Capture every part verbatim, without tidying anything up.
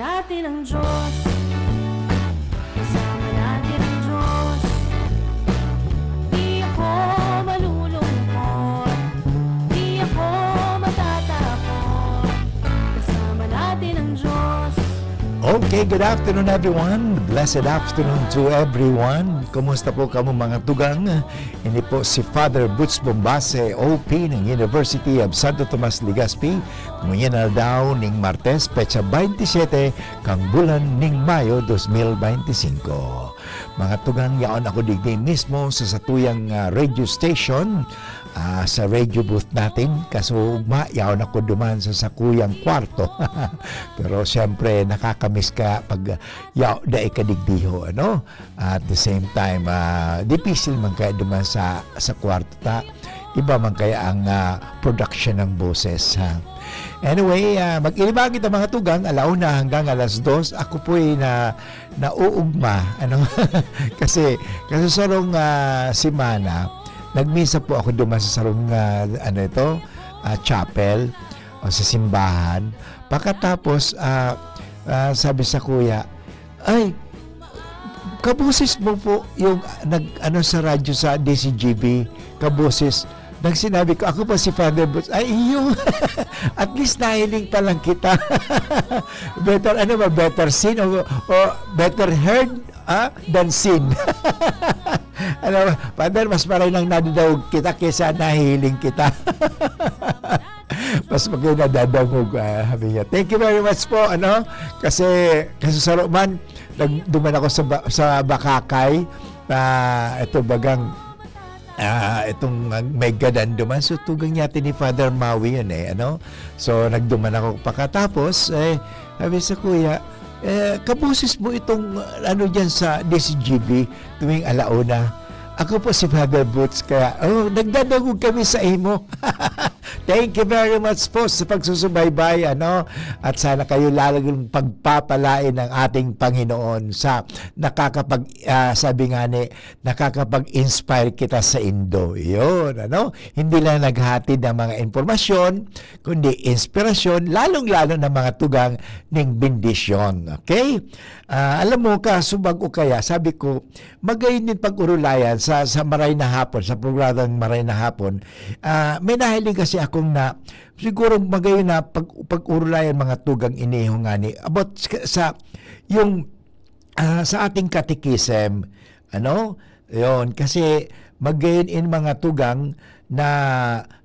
Natin ang Diyos. Kasama natin ang Diyos. Di ako malulungkot. Di ako matatakot. Kasama natin ang Diyos. Okay, good afternoon everyone. Blessed afternoon to everyone. Kumusta po kamo mga tugang? Ini po si Father Butch Bombase, O P ng University of Santo Tomas Legazpi. Ngunyan na daw ning Martes, petsa twenty-seven kang bulan ning Mayo dos mil beintisinko. Mga tugang, yaon ako digdi mismo sa satuyang ah, radio station, ah, sa radio booth natin. Kaso ugma, yaon ako duman sa sakuyang kwarto. Pero siyempre, nakakamiss ka pag yaw, dai ka digdiho, ano? At the same time, ah, dipisil man kaya duman sa, sa kwarto ta. Iba man kaya ang ah, production ng boses, ha? Anyway, ah, mag-iriba kita mga tugang, alauna hanggang alas dos. Ako po'y na, nauugma, ano? Kasi, kasi sarong ah, semana, nagmisa po ako duman sa sarong, ah, ano ito, ah, chapel, o sa simbahan. Pagkatapos, ah, ah, sabi sa kuya, "Ay, kaboses mo po yung nag, ano, sa radyo sa D C G B, kaboses." Nang sinabi ko, "Ako po si Father Boots." "Ay, iyo." "At least nahiling pa lang kita." Better, ano ba, better seen o, o better heard ah, than seen. Ano, Father, mas maray nang nadadangog kita kaysa nahiling kita. Mas magay nadadangog, ah, sabi niya. Thank you very much po, ano? Kasi, kasi sa man, nagduman ako sa, ba- sa Bakakay, ah, ito bagang, ah, itong ah, may gadan duman. So, tugang niya ni Father Maui yun eh, ano? So, nagduman ako pagkatapos, eh, sabi sa kuya, eh, kaboses mo itong, ah, ano dyan sa D C G B tuwing alauna. Ako po si Father Boots, kaya, oh, nagdadangog kami sa imo. Thank you very much po sa pagsusubaybay, ano? At sana kayo lalong pagpapalain ng ating Panginoon sa nakakapag, ah, sabi nga ni, nakakapag-inspire kita sa indo. Yun, ano? Hindi lang naghatid ng mga impormasyon, kundi inspirasyon, lalong-lalo ng mga tugang ning bendisyon. Okay? Ah, alam mo, kasubag o kaya, sabi ko, magayon din pag-urulayan sa, sa Maray na Hapon, sa programang Maray na Hapon. Ah, may nahiling kasi akong na, siguro magayon na pag, pag-urulayan mga tugang iniho nga ni, about sa, sa yung ah, sa ating catechism, ano? Yon, kasi magayon in mga tugang na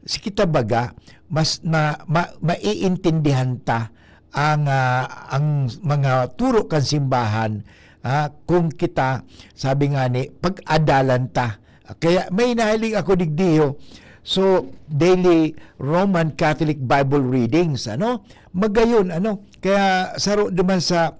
si kita baga, mas na, ma, maiintindihan ta ang, ah, ang mga turo kan simbahan, ah, kung kita, sabi nga ni, pag-adalan ta. Kaya may nahiling ako digdiho. So, daily Roman Catholic Bible readings, ano? Magayon, ano? Kaya saro duman sa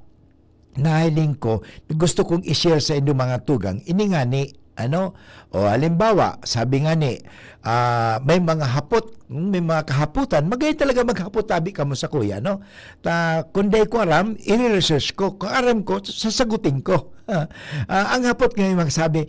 nahiling ko, gusto kong i-share sa inyo mga tugang, ini ngani, ano? O halimbawa, sabi ngani, ah, may mga hapot, hmm, may mga kahapotan, magayon talaga maghapot tabi kamo sa kuya, no? Ta, kung dai ko aram, i-research ko. Kung aram ko, sasagutin ko. Ah, ang hapot ngayon magsabi,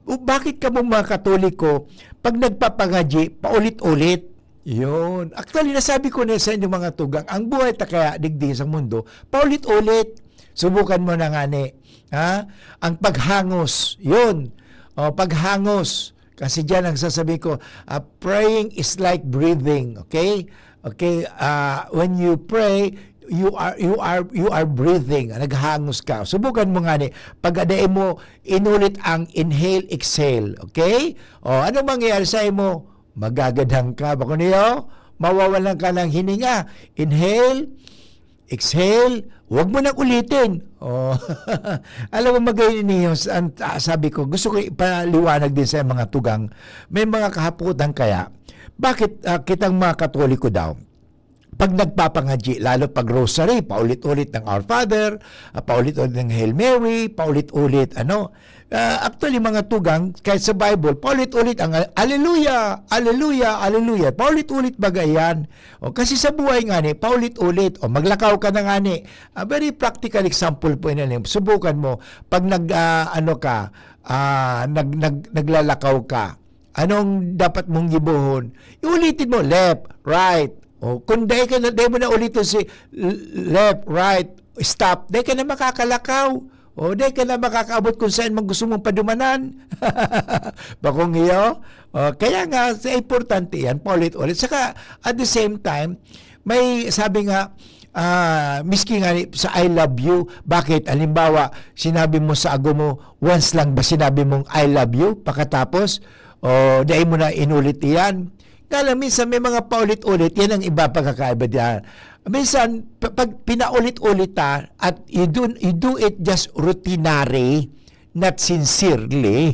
"O, bakit kamo mga Katoliko, pag nagpapangadyi, paulit-ulit?" Yun. Actually, nasabi ko na sa inyo mga tugang, ang buhay ta kaya digdi sa mundo, paulit-ulit. Subukan mo na ngani. Ha? Ang paghangos, yun. O, paghangos. Kasi diyan ang sasabi ko, ah, praying is like breathing, okay? Okay, ah, when you pray, you are you are you are breathing, naghangos ka. Subukan mo ngani, pag adai mo inulit ang inhale, exhale, okay? O, ano mangyayari sa imo? Magagadhang ka. Bako niyo, mawawalan ka ng hininga. Inhale, exhale, wag mo nang ulitin. O, alam mo, magayon niyo, ang, ah, sabi ko, gusto ko ipaliwanag din sa mga tugang, may mga kahapotan kaya, bakit ah, kitang mga Katoliko daw, pag nagpapangadyi, lalo pag rosary, paulit-ulit ng Our Father, ah, paulit-ulit ng Hail Mary, paulit-ulit, ano. Ah, actually, mga tugang, kahit sa Bible, paulit-ulit ang Alleluia, Alleluia, Alleluia. Paulit-ulit baga yan. O, kasi sa buhay ngani, paulit-ulit. O, maglakaw ka na ngani. A very practical example po yun. Subukan mo, pag nag, ah, ano ka, ah, nag, nag, naglalakaw ka, anong dapat mong gibohon? Iulitin mo, left, right. O, kung dai ka na, dai mo na ulitin si l- left, right, stop, dai ka na makakalakaw. O, dai ka na makakaabot kung saan man gusto mong padumanan. Bakong iyo? O, kaya nga, sa importante yan, paulit-ulit. Saka, at the same time, may sabi nga, ah, miski nga ni- sa "I love you", bakit? Halimbawa, sinabi mo sa ago mo, once lang ba sinabi mong "I love you"? Pakatapos, o, dai mo na inulit iyan. Nga lang, minsan may mga paulit-ulit, yan ang iba pagkakaiba diyan. Minsan, pa- pag pinaulit-ulit ta, at you do, you do it just routinary, not sincerely,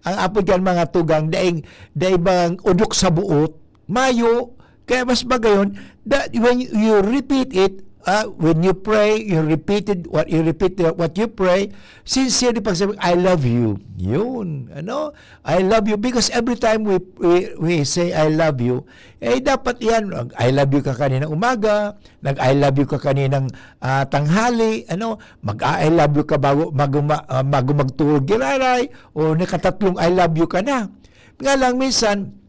ang apod kan mga tugang, daing, daing bang udok sa buot, mayo, kaya mas magayon, that when you repeat it, ah, when you pray, you repeated what you repeat what you pray, sincerely pagsabi, "I love you." Yun, ano? "I love you," because every time we, we, we say, "I love you," eh, dapat yan, "I love you" ka kaninang umaga, nag-"I love you" ka kaninang, ah, tanghali, ano, mag-"I love you" ka bago, bago, ma- ah, bago magtulog giraray, o nakatatlong "I love you" ka na. Nga lang, minsan,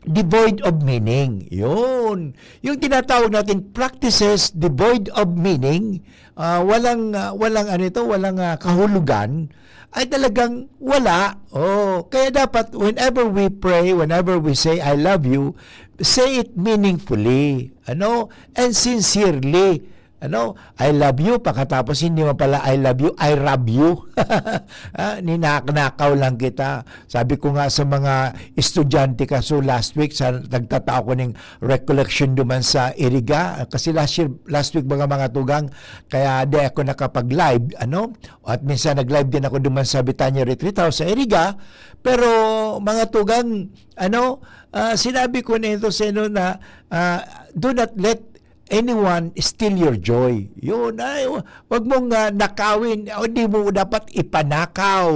devoid of meaning. Yun. Yung tinatawag natin practices devoid of meaning, ah, walang, ah, walang ano ito, walang, ah, kahulugan, ay talagang wala. Oh, kaya dapat whenever we pray, whenever we say, "I love you," say it meaningfully, ano, and sincerely. Ano, "I love you," pakatapos hindi man pala "I love you, I rob you." Ah, ninaknakaw lang kita. Sabi ko nga sa mga estudyante kaso last week, sa nagtatao ko ning recollection duman sa Iriga, kasi last year, last week, mga, mga tugang, kaya di ako nakapag-live, ano? At minsan nag-live din ako duman sa Betania Retreat House sa Iriga, pero mga tugang, ano, ah, sinabi ko na ito sa inyo na, ah, do not let anyone steal your joy. Yun, ay, wa- wag mong, ah, nakawin, o di mo dapat ipanakaw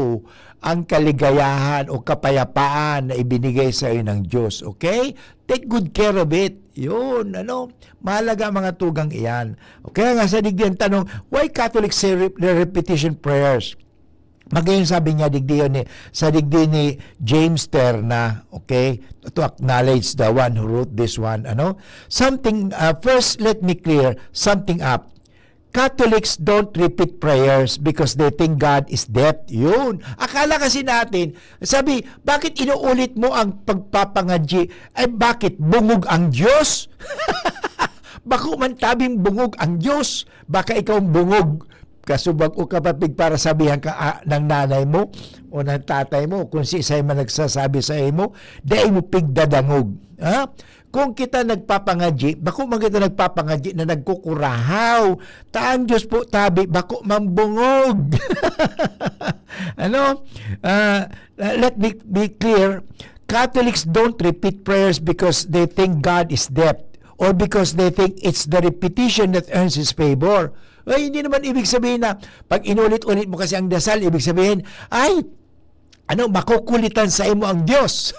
ang kaligayahan o kapayapaan na ibinigay sa iyo ng Diyos, okay? Take good care of it. Yun, ano, mahalaga ang mga tugang iyan. Kaya nga sa digdi ang tanong, why Catholics say re- the repetition prayers? Magayon sabi niya, digdi yun eh, sa digdi ni James Terna, okay? To acknowledge the one who wrote this one, ano? Something, uh, first, let me clear something up. Catholics don't repeat prayers because they think God is deaf. Yun. Akala kasi natin, sabi, bakit inuulit mo ang pagpapangadyi? Ay, bakit? Bungog ang Diyos? Bako man tabing bungog ang Diyos. Baka ikaw ang bungog. Kasubag o kapapig para sabihan ka, ah, ng nanay mo o ng tatay mo, kung si isay man nagsasabi sa imo, dai mo pigdadangog. Ha? Kung kita nagpapangadyi, bako man kita nagpapangadyi na nagkukurahaw. Ta ang Diyos po tabi, bako man bungog. Ano? Ah, let me be clear. Catholics don't repeat prayers because they think God is deaf or because they think it's the repetition that earns His favor. Ay, hindi naman ibig sabihin na pag inulit-ulit mo kasi ang dasal, ibig sabihin, ay, ano, makukulitan sa imo ang Diyos.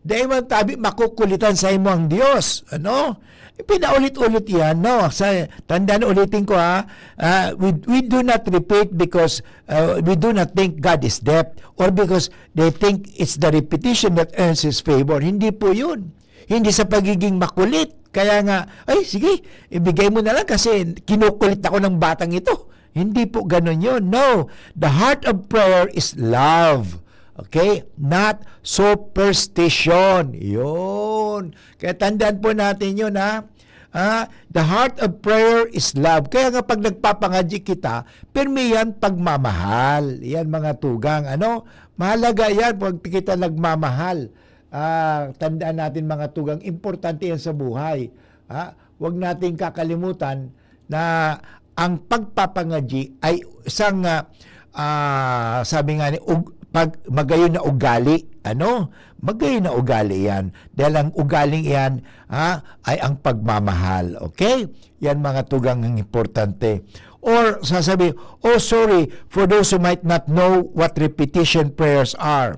Dai man tabi, makukulitan sa imo ang Diyos. Ano? Pinaulit-ulit yan, no? Sa, tandaan, ulitin ko ha, ah, we, we do not repeat because uh, we do not think God is deaf or because they think it's the repetition that earns His favor. Hindi po yun. Hindi sa pagiging makulit. Kaya nga, ay, sige, ibigay mo na lang kasi kinukulit ako ng batang ito. Hindi po ganun yun. No. The heart of prayer is love. Okay? Not superstition. Yun. Kaya tandaan po natin yun, ha? Ah, the heart of prayer is love. Kaya nga pag nagpapangadyi kita, pirmi yan pagmamahal. Yan mga tugang. Ano? Mahalaga yan pag kita nagmamahal. Ah, tandaan natin mga tugang, importante yan sa buhay. Ha? Huwag nating kakalimutan na ang pagpapangadyi ay isang, ah, ah, sabi nga ni, ug-, pag, magayon na ugali. Ano? Magayon na ugali yan. Dahil ang ugaling yan, ha, ay ang pagmamahal. Okay? Yan mga tugang ang importante. Or sasabi, "Oh, sorry, for those who might not know what repetition prayers are."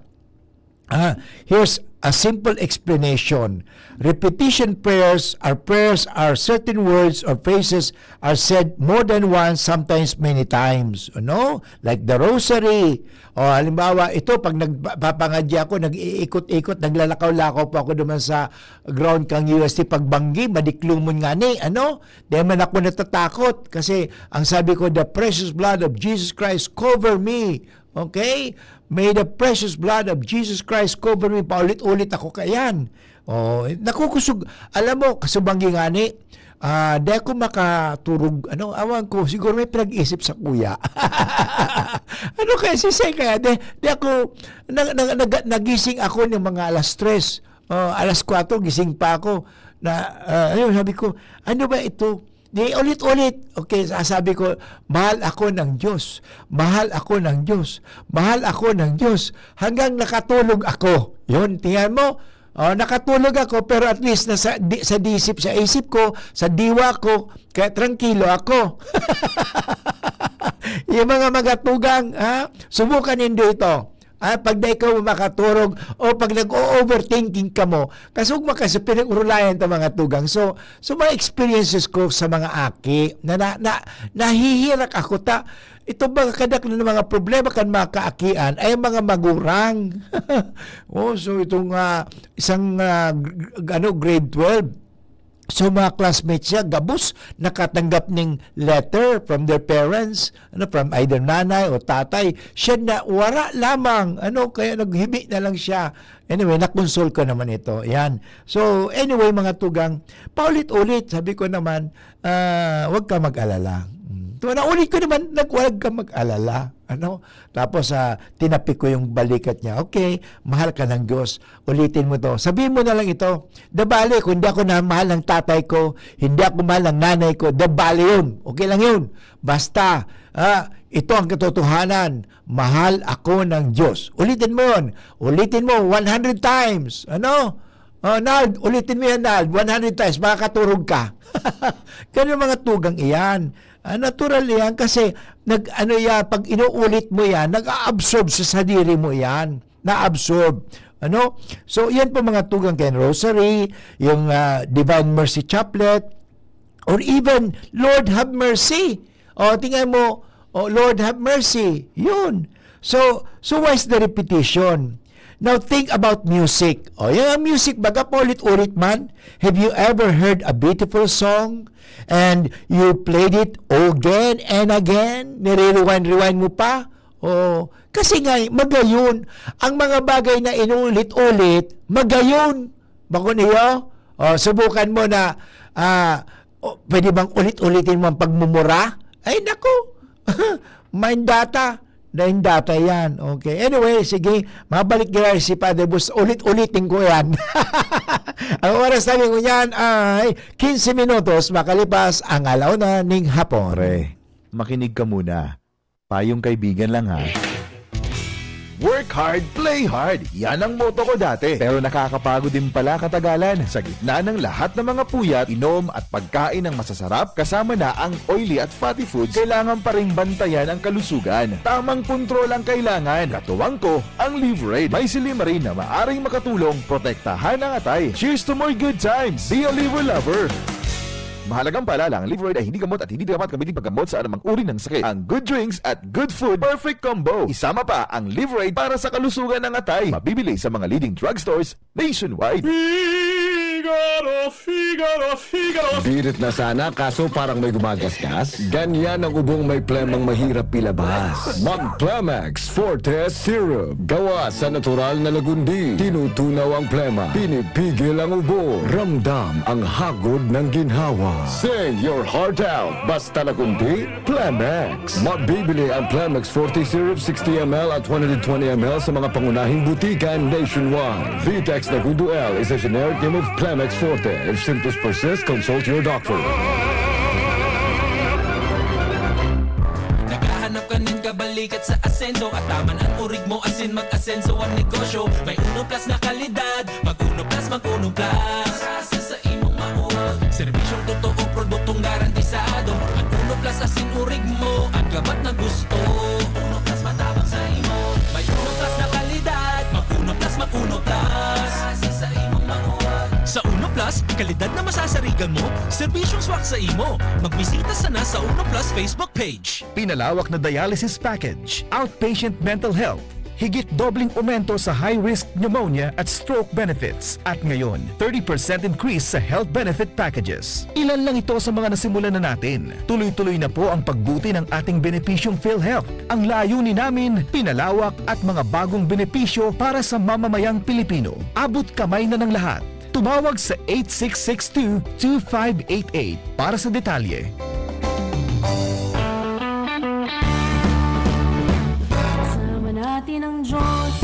Ah, here's a simple explanation. Repetition prayers are prayers are certain words or phrases are said more than once, sometimes many times. Ano? Like the rosary. O halimbawa, ito, pag nagpapangadya ako, nag-iikot-ikot, naglalakaw-lakaw po ako naman sa ground kang U S T, pagbanggi, madiklumon nga ni, ano? Di man ako natatakot kasi ang sabi ko, "The precious blood of Jesus Christ cover me." Okay? "May the precious blood of Jesus Christ cover me." Paulit-ulit ako kayan. Oh, nakukusog. Alam mo, kasubanggi nga ni, ah, di ako makaturog, ano, awan ko, siguro may pinag-isip sa kuya. Ano kaya, sisay kaya? Di, di ako, na, na, nag- nagising ako ng mga alas tres. Oh, alas kwatro, gising pa ako. Na, ah, ayun, sabi ko, "Ano ba ito?" Di ulit-ulit. Okay, sasabi ko, "Mahal ako ng Diyos. Mahal ako ng Diyos. Mahal ako ng Diyos." Hanggang nakatulog ako. Yun, tingnan mo. Oh, nakatulog ako, pero at least nasa, di, sa disip, sa isip ko, sa diwa ko, kaya trangkilo ako. Yung mga magatugang, ha? Subukan nindo ito. Ah, pag di ikaw makaturog o pag nag-o-overthinking ka mo, kasog mo kasi pinag-urulayan ta mga tugang. So, so mga experiences ko sa mga aki na, na, na nahihirak ako ta, ito ba kadaklan ng mga problema kan mga kaakian ay mga magurang. Oh, so itong ah, isang ah, g- g- ano, grade twelve. So, mga classmates niya, gabos nakatanggap ning letter from their parents, ano, from either nanay o tatay. Siya na, wala lamang, ano, kaya naghibi na lang siya. Anyway, nakonsol ko naman ito. Yan. So, anyway, mga tugang, paulit-ulit, sabi ko naman, ah, "Huwag ka mag-alala." Mm. So, naulit ko naman, nag, "Huwag ka mag-alala." Ano? Tapos, ah, tinapik ko yung balikat niya. "Okay, mahal ka ng Diyos. Ulitin mo to. Sabihin mo na lang ito. Dabali, kung hindi ako na mahal ng tatay ko, hindi ako mahal ng nanay ko, dabali yun. Okay lang yun. Basta, ah, ito ang katotohanan. Mahal ako ng Diyos." Ulitin mo yun. Ulitin mo one hundred times. Ano? Oh, Nald, ulitin mo yan, Nald. One hundred times, makakaturog ka. Ganun mga tugang iyan. Ah, natural yan kasi nag, ano yan, pag inuulit mo yan, nag-a-absorb sa sadiri mo yan. Na-absorb. Ano? So, yan po mga tugang kay Rosary, yung ah, Divine Mercy Chaplet, or even, "Lord, have mercy." O, tingnan mo, "Oh, Lord, have mercy." Yun. So, so why is the repetition? Now, think about music. O, yan ang music, baga paulit-ulit man. Have you ever heard a beautiful song and you played it again and again? Nire-rewind-rewind mo pa? O, kasi nga, magayon. Ang mga bagay na inulit-ulit, magayon. Bako niyo? O, subukan mo na, ah, o, pwede bang ulit-ulitin mo ang pagmumura? Ay, naku! Maindata. Naindata yan. Okay. Anyway, sige. Mabalik nila si Father Bus. Ulit-ulitin ko yan. Ang oras namin ngunyan ay quince minutos makalipas ang alauna ning hapon. Pre, makinig ka muna. Payong kaibigan lang, ha. Work hard, play hard. Yan ang motto ko dati. Pero nakakapagod din pala katagalan. Sa gitna ng lahat ng mga puyat, inom at pagkain ng masasarap, kasama na ang oily at fatty foods, kailangan pa ring bantayan ang kalusugan. Tamang kontrol ang kailangan. Katuwang ko, ang Livraid. May silymarin na maaring makatulong protektahan ang atay. Cheers to more good times! Be a Liver Lover! Mahalagang paalala, ang Livraid ay hindi gamot at hindi dapat gamitin paggamot sa anumang uri ng sakit. Ang good drinks at good food, perfect combo. Isama pa ang Livraid para sa kalusugan ng atay. Mabibili sa mga leading drugstores nationwide. Figaro, Figaro, Figaro. Birit na sana, kaso parang may gumagasgas. Ganyan ang ubong may plemang mahirap ilabas. Mag Plemex Forte Syrup. Gawa sa natural na lagundi. Tinutunaw ang plema. Pinipigil ang ubo. Ramdam ang hagod ng ginhawa. Sing your heart out. Basta na kunti, Plemex. Mabibili ang Plemex forty Syrup sixty M L at one hundred twenty M L sa mga pangunahing butika nationwide. Vitex Nagudo L is a generic name of Plemex Forte. If symptoms persist, consult your doctor. Naghahanap ka nin kabalikat sa asenso, at taman an urig mo asin mag-asenso ang negosyo. May Uno Plus na kalidad, mag Uno Plus, mag Uno Plus. Sa, sa, sa imong maurag. Serbisyong totoo, produktong garantisado. Mag Uno Plus asin urig mo, ang gabat na gusto. Uno Plus matabang sa imo. May Uno Plus na kalidad, mag Uno Plus, mag Uno Plus. Kalidad na masasarigan mo, serbisyong swak sa imo. Magbisita sana sa Uno Plus Facebook page. Pinalawak na dialysis package, outpatient mental health, higit dobleng aumento sa high-risk pneumonia at stroke benefits, at ngayon, thirty percent increase sa health benefit packages. Ilan lang ito sa mga nasimulan na natin. Tuloy-tuloy na po ang pagbuti ng ating benepisyong PhilHealth. Ang layunin namin, pinalawak at mga bagong benepisyo para sa mamamayang Pilipino. Abot kamay na ng lahat. Tumawag sa eight six six two, two five eight eight para sa detalye. Kasama natin ang Diyos.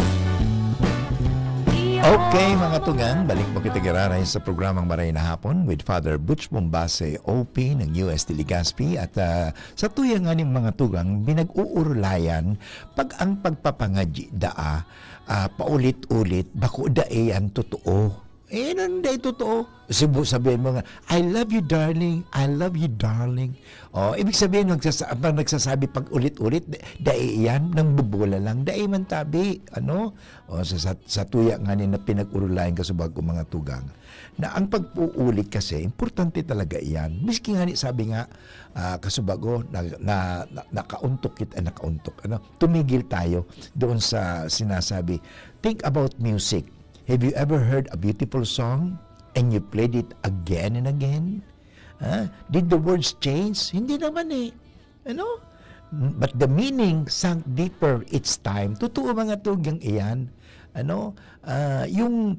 Okay, mga tugang, balik po kita giraray sa programang Maray na Hapon with Father Butch Bombase, O P ng U S T Legazpi. At, ah, sa tuya nga ning mga tugang, binag-uurulayan pag ang pagpapangadyi daa, ah, paulit-ulit, bako dai yan totoo. Eh, nang dai totoo, sibu-, sabihin mo nga, "I love you, darling. I love you, darling." Oh, ibig sabihin, nagsasa-, pag nagsasabi pag ulit-ulit, da-, dai iyan, nangbubola lang. Dai man tabi, ano? Oh, sa, sa, sa tuya nga ni na pinag-urulayan ka sa bagong mga tugang, na ang pag-uulit kasi, importante talaga iyan. Miski nga ni sabi nga, ah, kasubago, na, na, na, nakauntok kita, nakauntok, ano? Tumigil tayo doon sa sinasabi, think about music. Have you ever heard a beautiful song and you played it again and again? Ah, did the words change? Hindi naman eh. Ano? But the meaning sank deeper each time. Totoo, mga tugang iyan. Ano? Ah, yung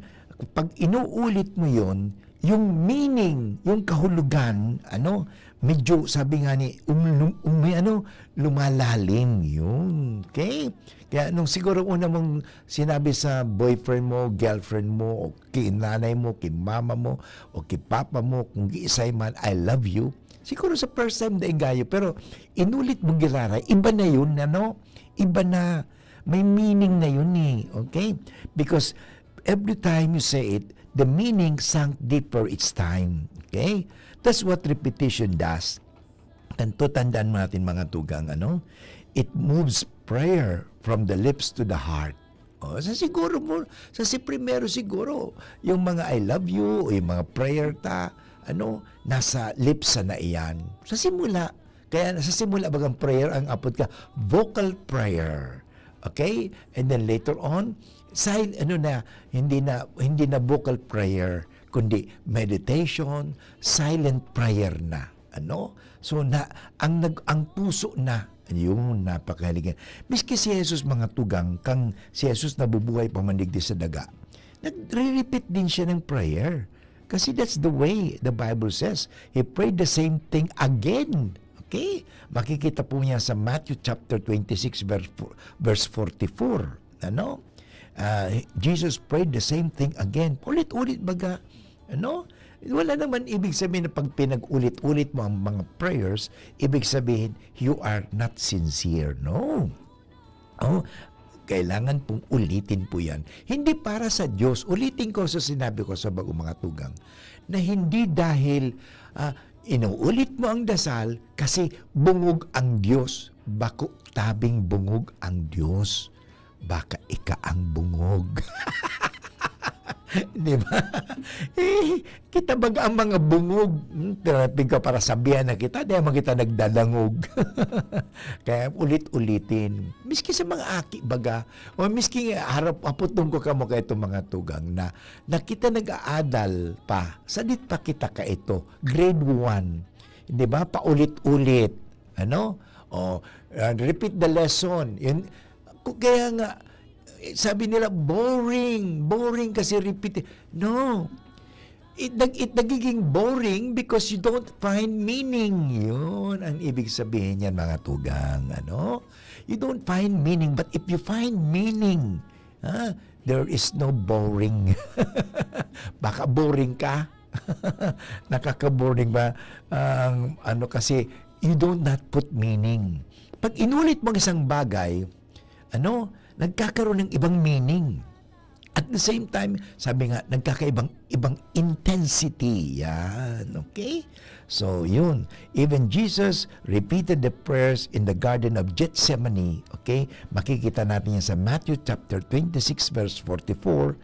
pag inuulit mo yon, yung meaning, yung kahulugan, ano, medyo, sabi nga ni, um, lum-, um, may ano, lumalalim yun. Okay? Kaya nung siguro una mong sinabi sa boyfriend mo, girlfriend mo, o kay nanay mo, kay mama mo, o kay papa mo, kung giisay man, "I love you." Siguro sa first time, dai gayo, pero inulit mo giraray, iba na yun, ano? Iba na, may meaning na yun eh, okay? Because every time you say it, the meaning sank deeper each time, okay? That's what repetition does. Tanto tandaan mo natin, mga tugang, ano? It moves prayer from the lips to the heart. Oh, sa siguro mo, sa si primero siguro, yung mga "I love you" o yung mga prayer ta, ano, nasa lips sana iyan. Sa simula, kaya sa simula bagang prayer ang apod ka, vocal prayer. Okay? And then later on, sign, ano na, hindi na, hindi na vocal prayer, kundi meditation, silent prayer na. Ano? So, na, ang nag-, ang puso na, yun, napakahaligan. Miski si Jesus, mga tugang, kang si Jesus nabubuhay pa man digdi sa daga, nagre-repeat din siya ng prayer. Kasi that's the way the Bible says. He prayed the same thing again. Okay? Makikita po niya sa Matthew chapter twenty-six, verse four, verse forty-four. Ano? Ah, Jesus prayed the same thing again. Ulit-ulit baga. Ano? Wala naman ibig sabihin na pag pinag-ulit-ulit mo ang mga prayers, ibig sabihin, you are not sincere. No. Oh, kailangan pong ulitin po yan. Hindi para sa Diyos. Ulitin ko sa sinabi ko sa bagong mga tugang, na hindi dahil, ah, inuulit mo ang dasal kasi bungog ang Diyos. Bako tabing bungog ang Diyos. Baka ika ang bungog. Di ba? Eh, kita baga ang mga bungog. Hmm, traffic ka para sabihan na kita, di man kita nagdadangog. Kaya ulit-ulitin. Miski sa mga aki baga, o miski nga harap, aputong ko kamo kay itong mga tugang na, na kita nag-aadal pa, sadit pa kita ka ito, grade one. Di ba? Paulit-ulit. Ano? O, ah, repeat the lesson. Yun, ku-, kaya nga, eh, sabi nila, "Boring, boring kasi repeat." No. It nag-, it nagiging boring because you don't find meaning. Yun ang ibig sabihin niyan, mga tugang, ano? You don't find meaning, but if you find meaning, ha, there is no boring. Baka boring ka. Nakaka-boring ba? Ang ano kasi, you do not put meaning. Pag inulit mo ang isang bagay, ano, nagkakaroon ng ibang meaning. At the same time, sabi nga, nagkakaibang, ibang intensity. Yan, okay? So, yun. Even Jesus repeated the prayers in the Garden of Gethsemane, okay? Makikita natin yan sa Matthew chapter twenty-six, verse forty-four,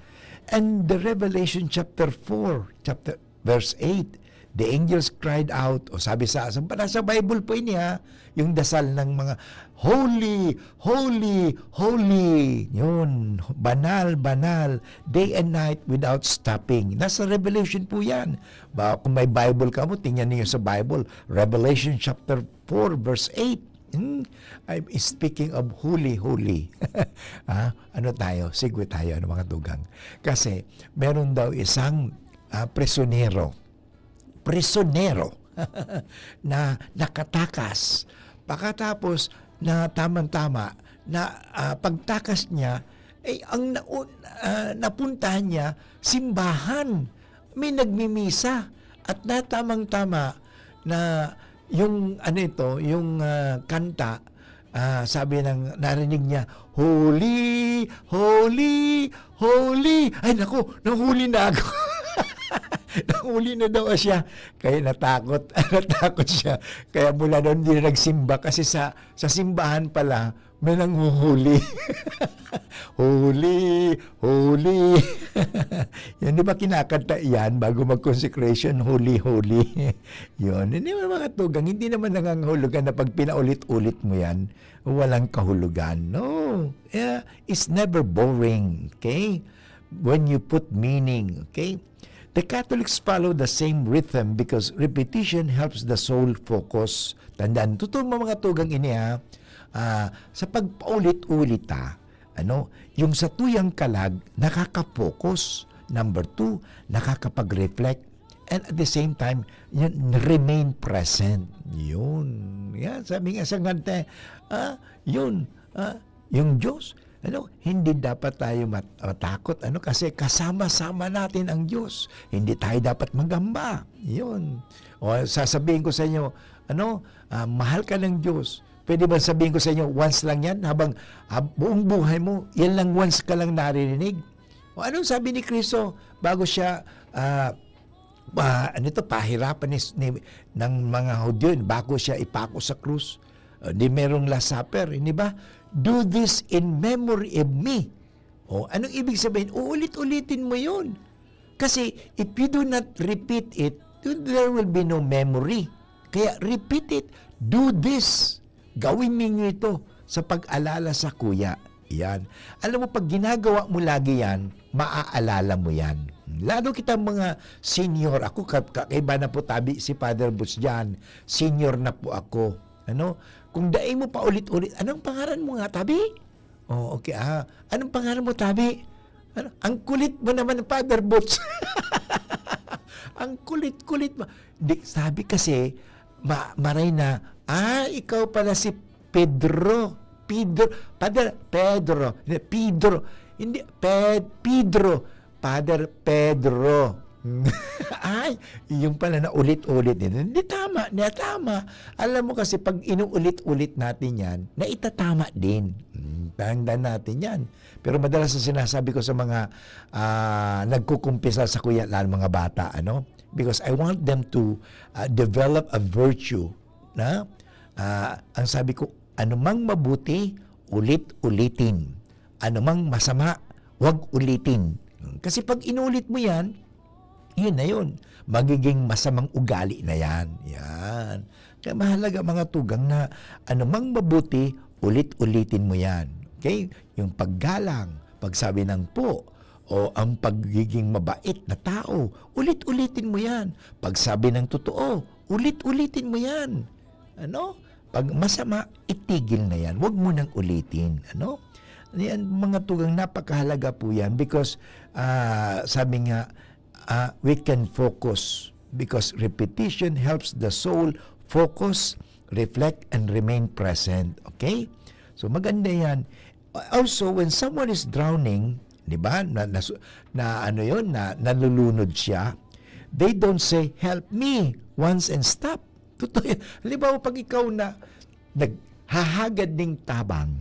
and the Revelation chapter four, chapter, verse eight, "The angels cried out," o sabi sa, sa, nasa Bible po ini, ha, yung dasal ng mga, "Holy, holy, holy." Yun, banal, banal, day and night without stopping. Nasa Revelation po yan. Ba, kung may Bible ka mo, tingnan niyo sa Bible. Revelation chapter four, verse eight. Hmm? I'm speaking of holy, holy. Ah, ano tayo? Segue tayo, ano, mga tugang? Kasi, meron daw isang, ah, prisyonero. Prisyonero na nakatakas. Pagkatapos na tamang-tama, na, ah, pagtakas niya, eh, ang naun-, ah, napuntahan niya, simbahan. May nagmimisa. At natamang-tama na yung, ano ito, yung, ah, kanta, ah, sabi ng, narinig niya, "Holy, holy, holy." Ay, naku, nahuli na ako. Nahuli na daw siya. Kaya natakot, natakot siya. Kaya mula noon, hindi na nagsimba kasi sa, sa simbahan pala, may nanghuhuli. "Holy, holy." Yan, di ba kinakanta yan bago mag-consecration? "Holy, holy." Yun. Hindi mo, mga tugang, hindi naman nangangahulugan na pag pinaulit-ulit mo yan, walang kahulugan. No. Yeah, it's never boring. Okay? When you put meaning, okay? The Catholics follow the same rhythm because repetition helps the soul focus. Tandaan, totoo, mga tugang, ini, ha, ah, sa pagpaulit-ulit, ha, ano, yung sa tuyang kalag, nakaka-focus. Number two, nakakapag-reflect. And at the same time, yun, remain present. Yun. Yan, sabi nga sa kanta, ah, yun, ah, yung Diyos, ano, hindi dapat tayo mat-, matakot, ano, kasi kasama-sama natin ang Diyos. Hindi tayo dapat magamba. Yun. O, sasabihin ko sa inyo, ano, ah, mahal ka ng Diyos. Pwede ba sabihin ko sa inyo, once lang yan? Habang, ah, buong buhay mo, yan lang once ka lang naririnig? O, anong sabi ni Kristo bago siya, ah, ah, ano to, pahirapan ni, ni, ng mga Hudyo, bago siya ipako sa krus? Ah, di merong Last Supper, hindi ba? "Do this in memory of me." O, anong ibig sabihin? Uulit-ulitin mo yun. Kasi, if you do not repeat it, there will be no memory. Kaya, repeat it. "Do this." Gawin ninyo ito sa pag-alala sa kuya. Yan. Alam mo, pag ginagawa mo lagi yan, maaalala mo yan. Lalo kita mga senior. Ako, ka-, kakaiba na po tabi si Father Boots dyan. Senior na po ako. Ano? Kung dai mo pa ulit-ulit, anong pangaran mo nga, tabi? Oh, okay, ah. Anong pangalan mo, tabi? Ano? Ang kulit mo naman, Father Boots. Ang kulit-kulit mo. Di, sabi kasi, ma-, maray na, "Ah, ikaw pala si Pedro." Pedro, Father Pedro. Hindi, Pedro. Hindi, Ped-, Pedro. Father Pedro. Ay, yung pala na ulit-ulit din. Hindi tama, hindi tama. Alam mo kasi, pag inuulit-ulit natin yan, naitatama din. Hmm, tandaan natin yan. Pero madalas na sinasabi ko sa mga, ah, nagkukumpisal sa kuya, lalo mga bata, ano? Because I want them to, ah, develop a virtue na, ah, ang sabi ko, "Anumang mabuti, ulit-ulitin. Anumang masama, wag ulitin." Kasi pag inulit mo yan, yun na yun. Magiging masamang ugali na yan. Yan. Kaya mahalaga, mga tugang, na anumang mabuti, ulit-ulitin mo yan. Okay? Yung paggalang, pagsabi ng po, o ang pagiging mabait na tao, ulit-ulitin mo yan. Pagsabi ng totoo, ulit-ulitin mo yan. Ano? Pag masama, itigil na yan. Huwag mo nang ulitin. Ano? Yan, mga tugang, napakahalaga po yan because, ah, sabi nga, ah, we can focus because repetition helps the soul focus, reflect, and remain present. Okay? So, maganda yan. Also, when someone is drowning, di ba, na, na, na ano yun, na nalulunod siya, they don't say, "Help me," once and stop. Totoo yan. Halimbawa, pag ikaw na naghahagad ning tabang,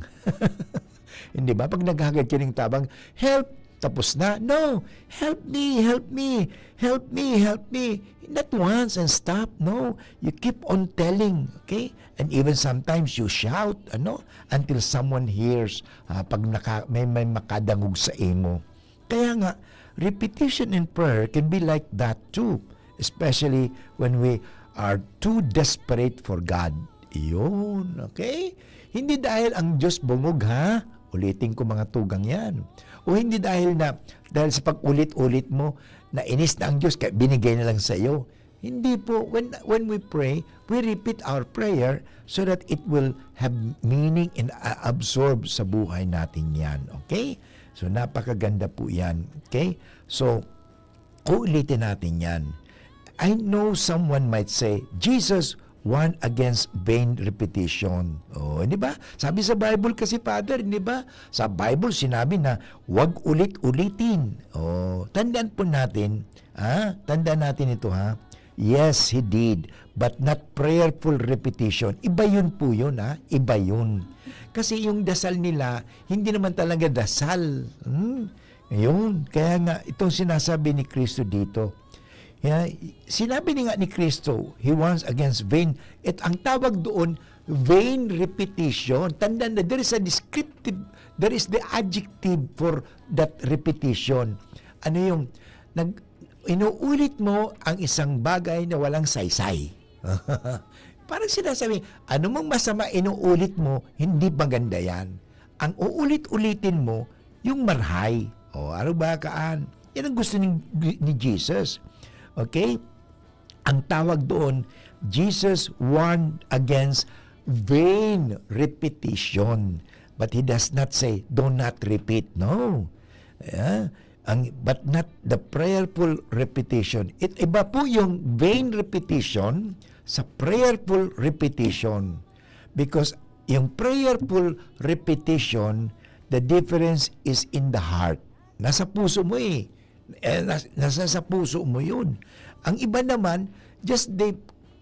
hindi ba? Pag naghagad ka ning tabang, "Help!" Tapos na? No. "Help me, help me, help me, help me." Not once and stop. No. You keep on telling, okay? And even sometimes you shout, ano, until someone hears, ah, pag naka-, may, may makadangog sa imo. Kaya nga, repetition in prayer can be like that too. Especially when we are too desperate for God. Yun, okay? Hindi dahil ang Diyos bungog, ha? Ulitin ko, mga tugang yan. O hindi dahil na, dahil sa pag-ulit-ulit mo, nainis na ang Diyos, kaya binigay na lang sa'yo. Hindi po. When, when we pray, we repeat our prayer so that it will have meaning and a- absorb sa buhay natin yan. Okay? So, napakaganda po yan. Okay? So, uulitin natin yan. I know someone might say, Jesus warned against vain repetition. Oh, di ba? Sabi sa Bible kasi, Father, di ba? Sa Bible, sinabi na, "Huwag ulit-ulitin." Oh, tandaan po natin, ha? Tandaan natin ito, ha? Yes, he did, but not prayerful repetition. Iba yun po yun, ha? Iba yun. Kasi yung dasal nila, hindi naman talaga dasal. Hmm? Ayun, kaya nga, itong sinasabi ni Kristo dito, ya, sinabi ni nga ni Kristo, he warns against vain. At ang tawag doon, vain repetition. Tandaan na, there is a descriptive, there is the adjective for that repetition. Ano yung, nag, inuulit mo ang isang bagay na walang saysay. Parang sinasabi, ano mang masama inuulit mo, hindi maganda yan. Ang uulit-ulitin mo, yung marhay. O, ano ba kaan? Yan ang gusto ni, ni Jesus. Okay? Ang tawag doon, Jesus warned against vain repetition. But he does not say, "Do not repeat." No. Yeah? Ang, but not the prayerful repetition. It, iba po yung vain repetition sa prayerful repetition. Because yung prayerful repetition, the difference is in the heart. Nasa puso mo eh. Eh, nas-, nasa sa puso mo yun. Ang iba naman, just they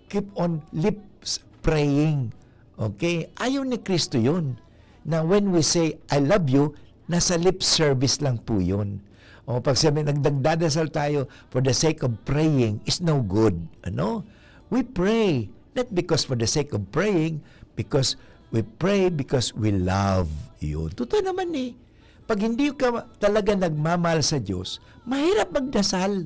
keep on lips praying. Okay? Ayaw ni Kristo yun. Na when we say, "I love you," nasa lip service lang po yun. O pag sabi, nagdagdadasal tayo for the sake of praying is no good. Ano? We pray, not because for the sake of praying, because we pray because we love you. Totoo naman eh. Pag hindi ka talaga nagmamahal sa Diyos, mahirap magdasal.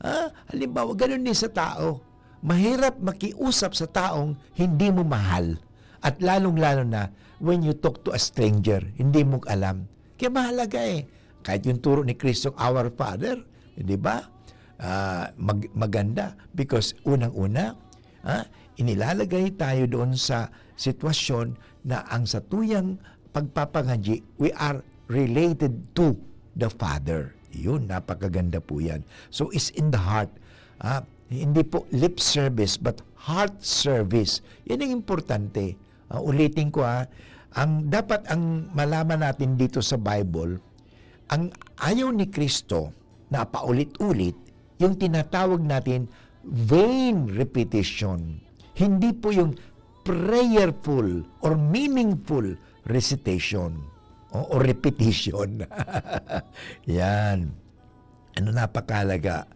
Ha? Halimbawa, ganun din sa tao. Mahirap makiusap sa taong hindi mo mahal. At lalong-lalo na when you talk to a stranger, hindi mo alam. Kaya mahalaga eh. Kahit yung turo ni Kristong Our Father, di ba? Ah, mag-, maganda. Because unang-una, ah, inilalagay tayo doon sa sitwasyon na ang satuyang pagpapangadyi, we are related to the Father. Yun, napakaganda po yan. So, it's in the heart. Ah, hindi po lip service, but heart service. Yan ang importante. Ah, ulitin ko, ah, ang dapat ang malaman natin dito sa Bible, ang ayaw ni Kristo na paulit-ulit, yung tinatawag natin vain repetition. Hindi po yung prayerful or meaningful recitation o, o repetition. Yan. Ano, napakahalaga.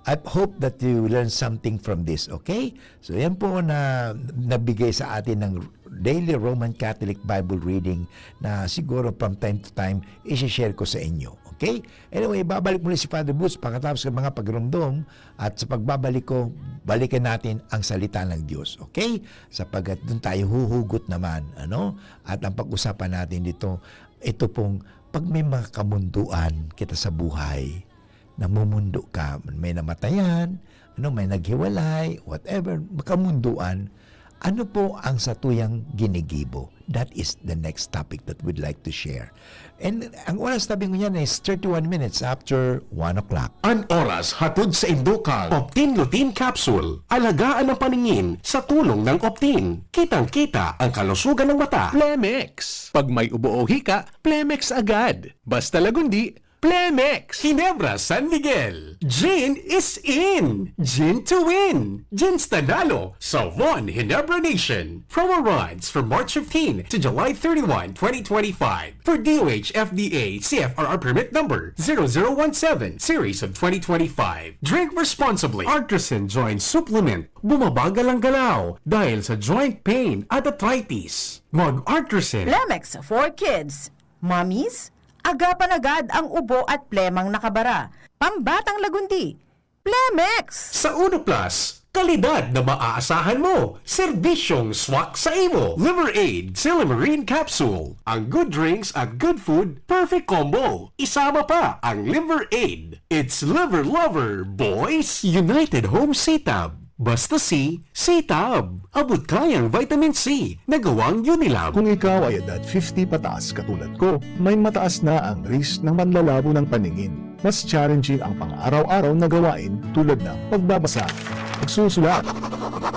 I hope that you learn something from this, okay? So, yan po na nabigay sa atin ng Daily Roman Catholic Bible Reading na siguro from time to time, isi-share ko sa inyo, okay? Anyway, babalik muli si Father Boots pagkatapos ng mga pagrumdom at sa pagbabalik ko, balikan natin ang salita ng Diyos, okay? Sapagkat doon tayo huhugot naman, ano? At ang pag-usapan natin dito, ito pong pag may mga kamunduan kita sa buhay, namumundo ka, may namatayan, ano, may naghiwalay, whatever, makamunduan, ano po ang satuyang ginigibo? That is the next topic that we'd like to share. And ang oras, tabi ko niyan, is thirty-one minutes after one o'clock. An oras hatod sa indo kan Optin Lutein Capsule. Alagaan ang paningin sa tulong ng Optin. Kitang-kita ang kalusugan ng mata. Plemex. Pag may ubo o hika, Plemex agad. Basta Lagundi, Plemex! Ginebra San Miguel. Gin is in! Gin to win! Gin Stanalo sa One Ginebra Nation. Promo runs from March fifteen to July thirty-one, twenty twenty-five. For D O H F D A C F R R permit number zero zero one seven, series of twenty twenty-five. Drink responsibly. Artresin Joint Supplement. Bumabagal ang galaw dahil sa joint pain at arthritis. Mag-Artresin. Plemex for kids. Mommies, agapan agad ang ubo at plemang nakabara. Pambatang Lagundi, Plemex! Sa Uno Plus, kalidad na maaasahan mo, serbisyong swak sa imo. Liver Aid, Silymarin Capsule. Ang good drinks at good food, perfect combo. Isama pa ang Liver Aid. It's Liver Lover, boys! United Home Sitab. Basta si Sitab. Abot kayang vitamin C na gawang Unilab. Kung ikaw ay edad fifty pataas katulad ko, may mataas na ang risk ng manlalabo ng paningin. Mas challenging ang pang-araw-araw na gawain tulad ng pagbabasa, pagsusulat,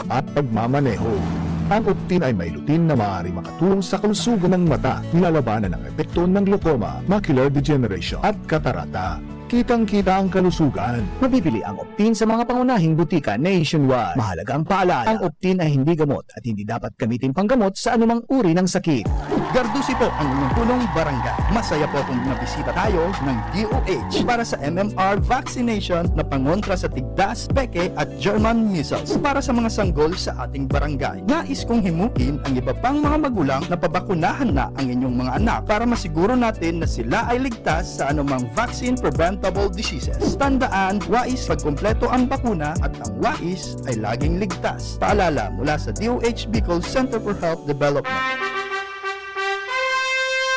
at pagmamaneho. Ang Optin ay may lutein na maaaring makatulong sa kalusugan ng mata, nilalabanan ang epekto ng glaucoma, macular degeneration, at katarata. Kitang-kita ang kalusugan. Mabibili ang Optin sa mga pangunahing butika nationwide. Mahalagang paalala, ang Optin ay hindi gamot at hindi dapat gamitin panggamot sa anumang uri ng sakit. Gardusi po ang inyong punong barangay. Masaya po kung mabisita tayo ng D O H para sa M M R vaccination na pangontra sa tigdas, peke at German measles para sa mga sanggol sa ating barangay. Nais kong himukin ang iba pang mga magulang na pabakunahan na ang inyong mga anak para masiguro natin na sila ay ligtas sa anumang vaccine-preventable diseases. Tandaan, wais pagkumpleto ang bakuna at ang wais ay laging ligtas. Paalala mula sa D O H Bicol Center for Health Development.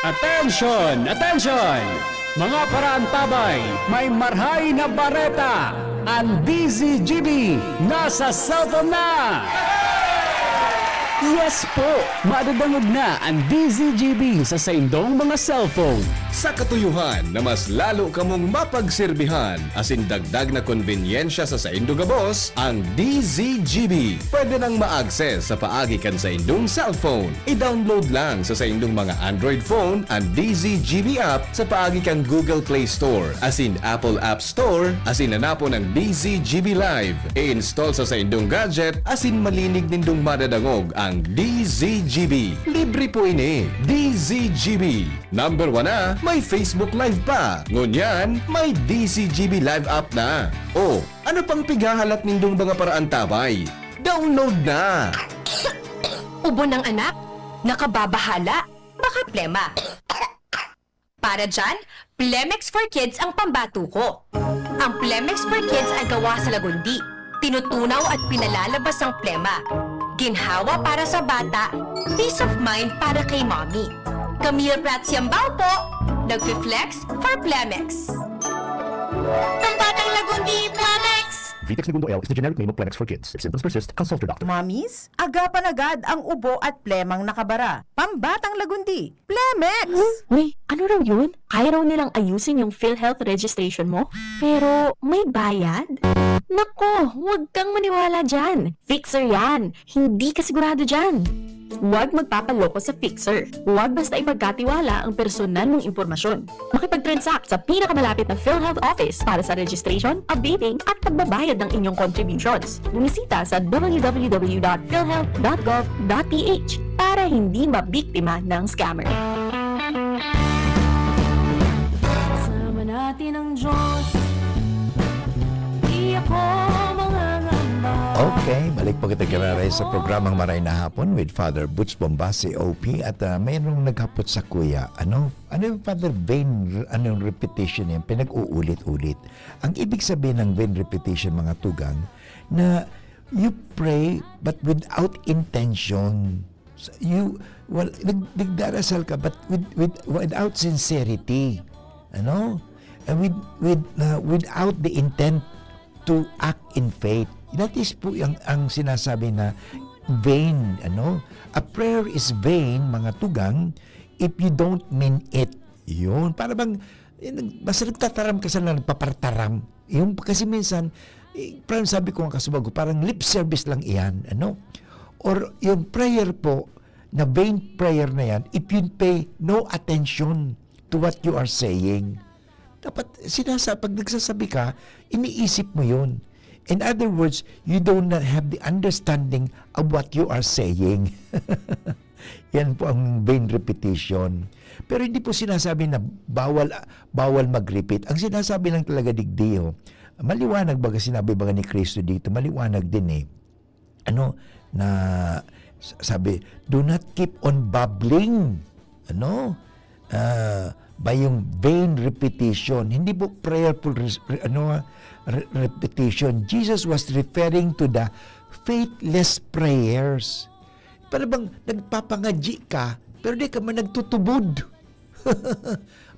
Attention! Attention! Mga paraantabay, may marhay na bareta! Ang D Z G B nasa cellphone na! Yes po! Madadangog na ang D Z G B sa saindong mga cellphone. Sa katuyohan na mas lalo kamong mapagserbihan asin dagdag na konbenyensya sa saindo gabos, ang D Z G B pwede nang ma-access sa paagi kan saindong cellphone. I-download lang sa saindong mga Android phone an D Z G B app sa paagi kan Google Play Store asin Apple App Store asin hanapon ang D Z G B Live. I-install sa saindong gadget asin malinig nindong madadangog ang D Z G B. Libre po ini. D Z G B. Number one na, may Facebook Live pa. Ngunyan, may D Z G B Live app na. O, ano pang pighahalat nindong mga paraantabay? Download na! Ubo ng anak, nakababahala, baka plema. Para dyan, Plemex for Kids ang pambato ko. Ang Plemex for Kids ay gawa sa lagundi. Tinutunaw at pinalalabas ang plema. Ginhawa para sa bata, peace of mind para kay mommy. Camille Prats Yambao po, nagfi-flex for Plemex. Pambatang lagundi, Plemex! Vitex Negundo L is the generic name of Plemex for Kids. If symptoms persist, consult your doctor. Mommies, agapan agad ang ubo at plemang nakabara. Pambatang lagundi, Plemex! Uy, ano raw yun? Kaya raw nilang ayusin yung PhilHealth registration mo? Pero may bayad? Nako, huwag kang maniwala dyan. Fixer yan. Hindi ka sigurado dyan. Huwag magpapaloko sa fixer. Huwag basta ipagkatiwala ang personal mong impormasyon. Makipag-transact sa pinakamalapit na PhilHealth office para sa registration, updating, at pagbabayad ng inyong contributions. Bumisita sa w w w dot philhealth dot gov dot p h para hindi mabiktima ng scammer. Kasama natin ang Diyos. Di ako mangangamba. Okay, balik po kita kiraray sa programang Maray na Hapon with Father Butch Bombasi, O P. At, ah, mayroong naghapot sa kuya, ano? Ano yung Father Vain, ano yung repetition yan? Pinag-uulit-ulit. Ang ibig sabihin ng vain repetition, mga tugang, na you pray but without intention. So, you, well, nag-, nagdarasal ka but with, with, without sincerity. Ano? And with, with, uh, without the intent to act in faith. That is po ang, ang sinasabi na vain, ano? A prayer is vain, mga tugang, if you don't mean it. Yun, para bang, eh, nag-, basta nagtataram ka sa nagpapartaram. Yung, kasi minsan, eh, parang sabi ko nga kasubago, parang lip service lang iyan, ano? Or yung prayer po, na vain prayer na yan, if you pay no attention to what you are saying. Dapat sinasa-, pag nagsasabi ka, iniisip mo yun. In other words, you do not have the understanding of what you are saying. Yan po ang vain repetition. Pero hindi po sinasabi na bawal, bawal mag-repeat. Ang sinasabi lang talaga, digdi, oh, maliwanag baga, sinabi baga ni Kristo dito, maliwanag din eh. Ano, na, s-, sabi, "Do not keep on babbling." Ano? Ah, Ba yung vain repetition? Hindi po prayerful res- re- ano, ah, re- repetition. Jesus was referring to the faithless prayers. Para bang nagpapangadyi ka, pero di ka man nagtutubod.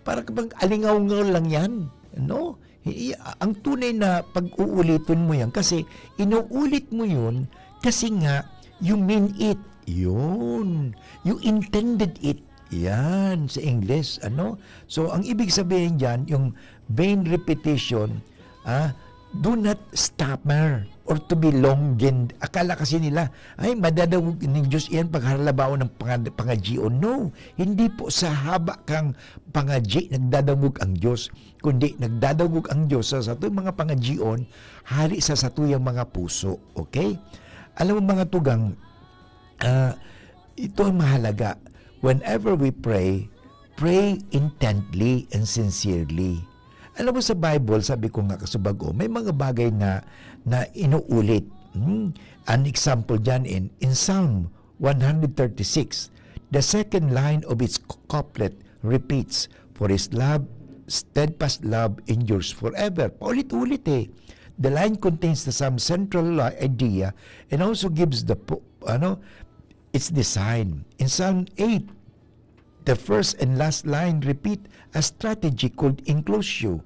Para ka bang alingaw-ngaw lang yan, no? Hi- ang tunay na pag-uulitin mo yan kasi inuulit mo yun kasi nga you mean it. Yun. You intended it. Yan, sa English, ano? So, ang ibig sabihin dyan, yung vain repetition, ah, do not stammer or to be long-winded. Akala kasi nila, "Ay, madadangog nin Diyos iyan pag haralabaon ng pangad-, pangadyion." No, hindi po sa haba kang pangadyi nagdadangog ang Diyos, kundi nagdadangog ang Diyos sa satong mga pangadyion, hali sa satuyang mga puso. Okay? Alam mo, mga tugang, ah, ito ang mahalaga. Whenever we pray, pray intently and sincerely. Alam mo, sa Bible, sabi ko nga kasubago, may mga bagay na, na inuulit. Hmm? An example dyan in, in Psalm one hundred thirty-six, the second line of its couplet repeats, "For his love, steadfast love endures forever." Paulit-ulit eh. The line contains the some central li- idea and also gives the po- ano its design. In Psalm eight, the first and last line repeat a strategy called inclusio.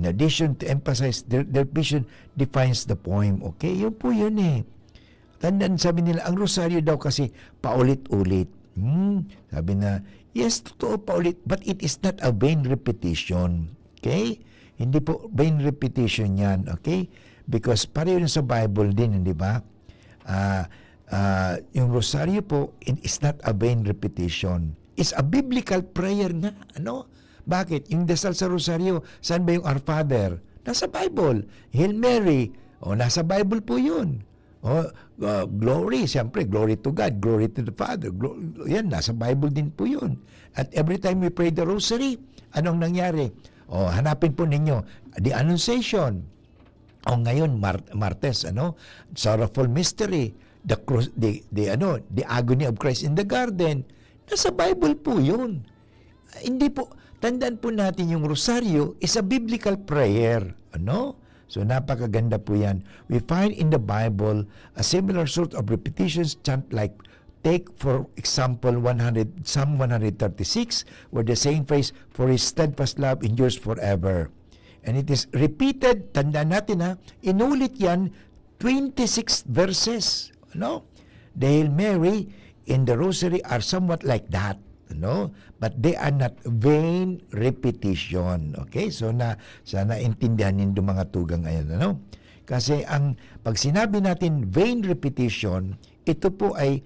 In addition to emphasize their, their vision defines the poem. Okay, yun po yun eh. Tandaan, sabi nila, ang rosaryo daw kasi paulit-ulit. Hmm, sabi na, yes, totoo, paulit, but it is not a vain repetition. Okay? Hindi po vain repetition yan, okay? Because pareho yun sa Bible din, di ba? Ah, ah, yung rosaryo po, it is not a vain repetition. It's a biblical prayer nga, ano? Bakit? Yung dasal sa rosaryo, saan ba yung Our Father? Nasa Bible. Hail Mary, o nasa Bible po yun. O, ah, glory, siyempre, glory to God, glory to the Father. Glo- yan, nasa Bible din po yun. At every time we pray the rosary, anong nangyari? O, hanapin po ninyo, the Annunciation. O ngayon, Mar- Martes, ano? Sorrowful Mystery, the, cru- the, the, ano, the Agony of Christ in the Garden. Nasa Bible po yun. Hindi po, tandaan po natin yung rosaryo is a biblical prayer. Ano? So, napakaganda po yan. We find in the Bible a similar sort of repetitions chant like, take for example, one hundred, Psalm one hundred thirty-six, where the same phrase, "For his steadfast love endures forever." And it is repeated, tandaan natin ha, inulit yan, twenty-six verses. Ano? The Hail Mary in the Rosary are somewhat like that. Ano? But they are not vain repetition. Okay? So, na, sana intindihan nindo mga tugang ayan. Ano? Kasi ang, pag sinabi natin vain repetition, ito po ay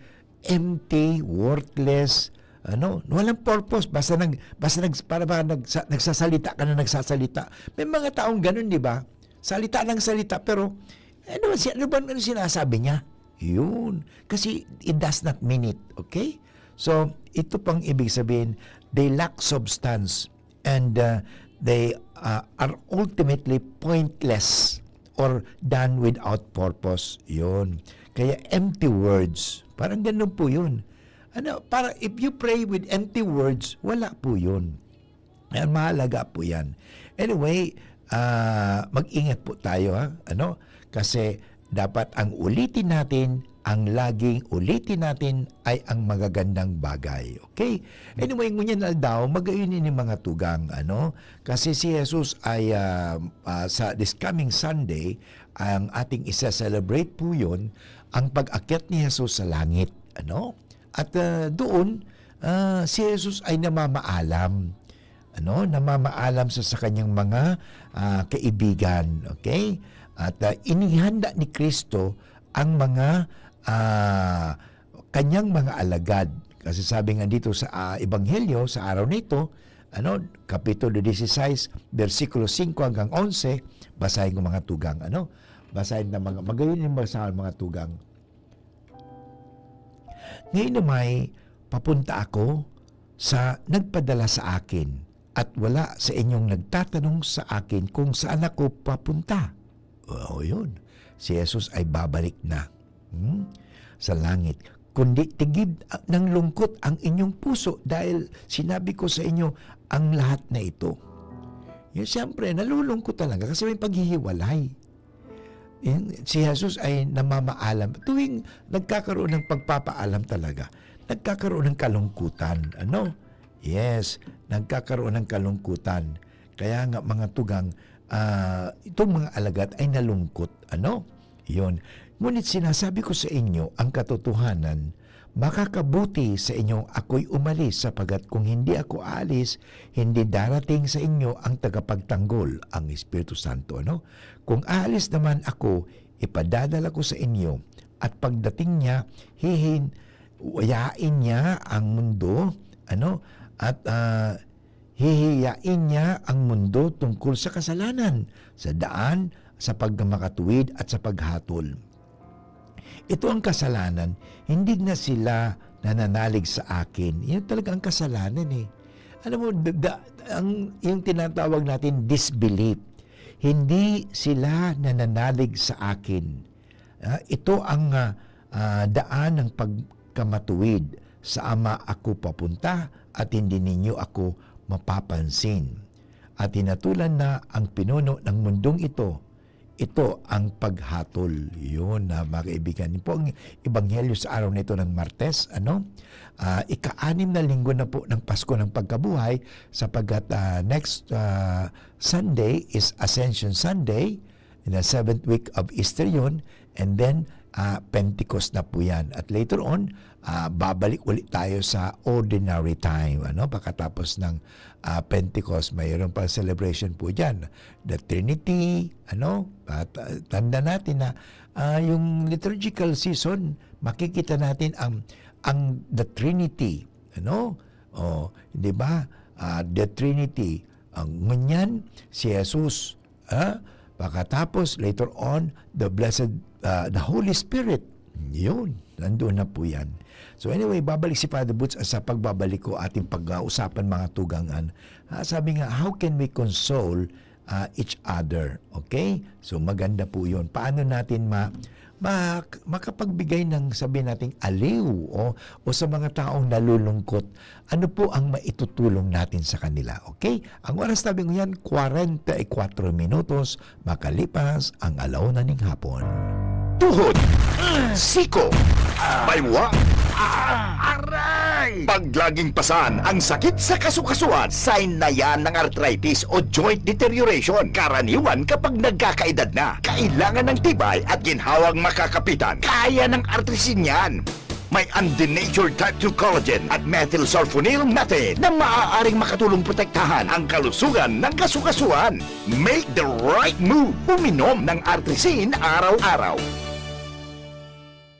empty, worthless, ano, walang purpose. Basta nag, basta nag, para ba nagsa- nagsasalita ka na nagsasalita. May mga taong ganun, di ba? Salita ng salita, pero ano, si, ano ba ang sinasabi niya? Yun. Kasi it does not mean it, okay? So, ito pang ibig sabihin, they lack substance and uh, they uh, are ultimately pointless or done without purpose. Yun. Kaya empty words. Parang ganun po yun. Ano, para if you pray with empty words, wala po yun. Ayan, mahalaga po yan. Anyway, ah, mag-ingat po tayo, ha? Ano? Kasi dapat ang ulitin natin, ang laging ulitin natin ay ang magagandang bagay. Okay? Anyway, ngunyan aldaw, magayon ini mga tugang, ano? Kasi si Jesus ay, ah, ah, sa this coming Sunday, ang ating isa-celebrate po yun, ang pag-akyat ni Jesus sa langit. Ano? At ah, doon, ah, si Jesus ay namamaalam. Ano? Namamaalam sa, sa kanyang mga ah, kaibigan. Okay? At ah, inihanda ni Kristo ang mga ah, kanyang mga alagad. Kasi sabi nga dito sa ah, Ebanghelyo, sa araw na ito, ano, Kapitulo dieciséis, bersikulo singko hanggang onse, basahin ko mga tugang. Ano? Basahin na mga, magayon yung basahin mga tugang. Ngayon naman, papunta ako sa nagpadala sa akin, at wala sa inyong nagtatanong sa akin kung saan ako papunta. Oo, yun. Si Jesus ay babalik na, hmm, sa langit. kundi tigib ng lungkot ang inyong puso dahil sinabi ko sa inyo ang lahat na ito. Yun, siyempre, nalulungkot talaga kasi may paghihiwalay. Yun, si Jesus ay namamaalam. Tuwing nagkakaroon ng pagpapaalam talaga, nagkakaroon ng kalungkutan. Ano? Yes, nagkakaroon ng kalungkutan. Kaya nga, mga tugang, ah, itong mga alagad ay nalungkot. Ano? Yun. Ngunit sinasabi ko sa inyo ang katotohanan, makakabuti sa inyong ako'y umalis, sapagkat kung hindi ako aalis, hindi darating sa inyo ang tagapagtanggol, ang Espiritu Santo. Ano? Kung aalis naman ako, ipadadala ko sa inyo, at pagdating niya, hihin-, uyain niya ang mundo, ano? At, ah, hihiyain niya ang mundo tungkol sa kasalanan, sa daan, sa pagkamakatuwid at sa paghatol. Ito ang kasalanan, hindi na sila nananalig sa akin. Yan talaga ang kasalanan eh. Alam mo, da- da- ang, yung tinatawag natin disbelief, hindi sila nananalig sa akin. Ah, ito ang, ah, ah, daan ng pagkamatuwid. Sa Ama ako papunta at hindi ninyo ako mapapansin. At hinatulan na ang pinuno ng mundong ito. Ito ang paghatol. Yun, na mga kaibigan. Yun po ang ebanghelyo sa araw nito ng Martes, ano? Ah, ika-anim na linggo na po ng Pasko ng Pagkabuhay, sapagkat, ah, next, ah, Sunday is Ascension Sunday, in the seventh week of Easter yun, and then, ah, Pentecost na po yan. At later on, ah, babalik ulit tayo sa ordinary time, ano, pagkatapos ng, ah, Pentecost, mayroon pa celebration po dyan. The Trinity, ano, at, ah, tanda natin na, ah, yung liturgical season, makikita natin ang, ang the Trinity, ano? Oh, di ba? Ah, the Trinity. Ang ngunyan, si Jesus, ah, pagkatapos, later on, the blessed, ah, the Holy Spirit. Yun, nandoon na po yan. So anyway, babalik si Father Boots sa pagbabalik ko ating pag-uusapan, mga tugangan. Ah, sabi nga, how can we console, ah, each other? Okay? So maganda po yun. Paano natin ma-, ma-, makapagbigay ng, sabi nating, aliw o, o sa mga taong nalulungkot? Ano po ang maitutulong natin sa kanila? Okay? Ang oras, tabi ko yan, kwarenta y kwatro minutos makalipas ang alauna ning hapon. Tuhod, siko, baywa, aray! Pag laging pasan ang sakit sa kasukasuan, sign na yan ng arthritis o joint deterioration. Karaniwan kapag nagkakaedad na, kailangan ng tibay at ginhawang makakapitan. Kaya ng Artrisin yan. May undenatured type two collagen at methylsulfonyl methane na maaaring makatulong protektahan ang kalusugan ng kasukasuan. Make the right move. Uminom ng Artrisin araw-araw.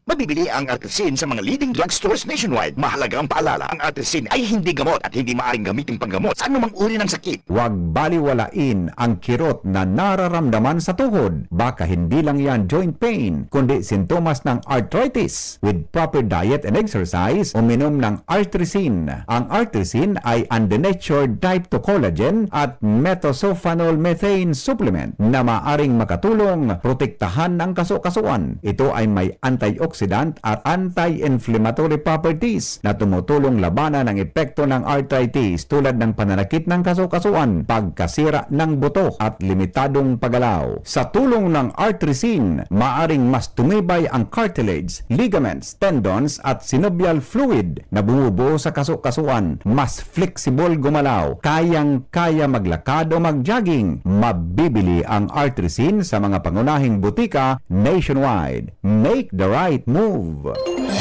Mabibili ang Artrisin sa mga leading drugstores nationwide. Mahalagang paalala, ang Artrisin ay hindi gamot at hindi maaaring gamitin panggamot sa anumang uri ng sakit. Huwag baliwalain ang kirot na nararamdaman sa tuhod. Baka hindi lang yan joint pain, kundi sintomas ng arthritis. With proper diet and exercise, uminom ng Artrisin. Ang Artrisin ay undenatured type two collagen at methylsulfonyl methane supplement na maaring makatulong protektahan ang kasukasuan. Ito ay may antioxidant at anti-inflammatory properties na tumutulong labanan ang epekto ng arthritis, tulad ng pananakit ng kasukasuan, pagkasira ng buto, at limitadong paggalaw. Sa tulong ng Artrisin, maaring mas tumibay ang cartilage, ligaments, tendons, at synovial fluid na bumubuo sa kasukasuan. Mas flexible gumalaw, kayang-kaya maglakad o mag-jogging. Mabibili ang Artrisin sa mga pangunahing butika nationwide. Make the right move.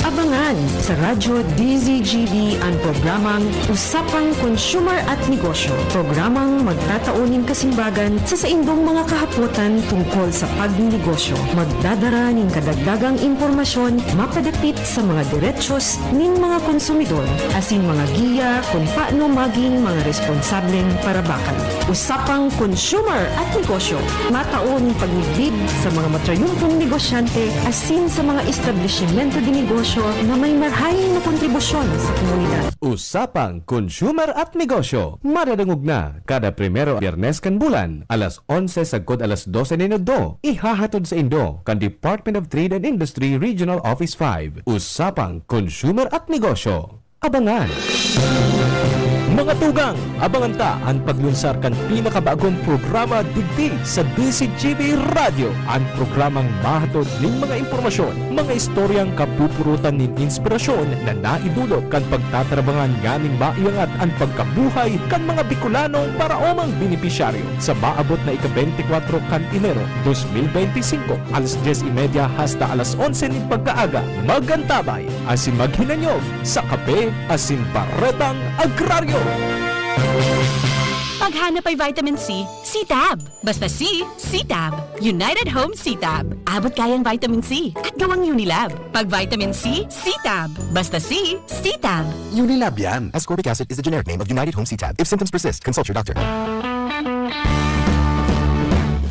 Abangan sa Radyo D Z G B ang programang Usapang Consumer at Negosyo. Programang magtatao nin kasimbagan sa saindong mga kahapotan tungkol sa pagnegosyo. Magdadara nin kadagdagang impormasyon mapadapit sa mga derechos nin mga konsumidor, asin mga giya kun paano magin mga responsableng parabakan. Usapang Consumer at Negosyo, matao nin pagmidbid sa mga matrayumpong negosyante asin sa mga establisimento de negosyo na may marhay na kontribusyon sa komunidad. Usapang Consumer at Negosyo. Madadangog na kada primero Biyernes kan bulan, alas onse sagkod alas dose nin udto. Ihahatod saindo kan Department of Trade and Industry Regional Office five. Usapang Consumer at Negosyo. Abangan! Mga tugang, abangan ta an paglunsar kan pinakabagong programa digdi sa D Z G B Radyo, an programang mahatod nin mga impormasyon, mga istoryang kapupurutan nin inspirasyon na naidulot kan pagtatarabangan nganing maiangat an pagkabuhay kan mga Bicolanong paraomang benepisyaryo. Sa maabot na ika-beintikwatro kan Enero, dos mil beintisinko, alas dyes y media hasta alas onse nin pagkaaga, mag-antabay asin maghinanyog sa Kape asin Baretang Agraryo. Paghanap ay vitamin C, C-Tab. Basta C, C-Tab. United Home C-Tab. Abot kayang vitamin C at gawang Unilab. Pag vitamin C, C-Tab. Basta C, C-Tab. Unilab yan. Ascorbic acid is the generic name of United Home C-Tab. If symptoms persist, consult your doctor.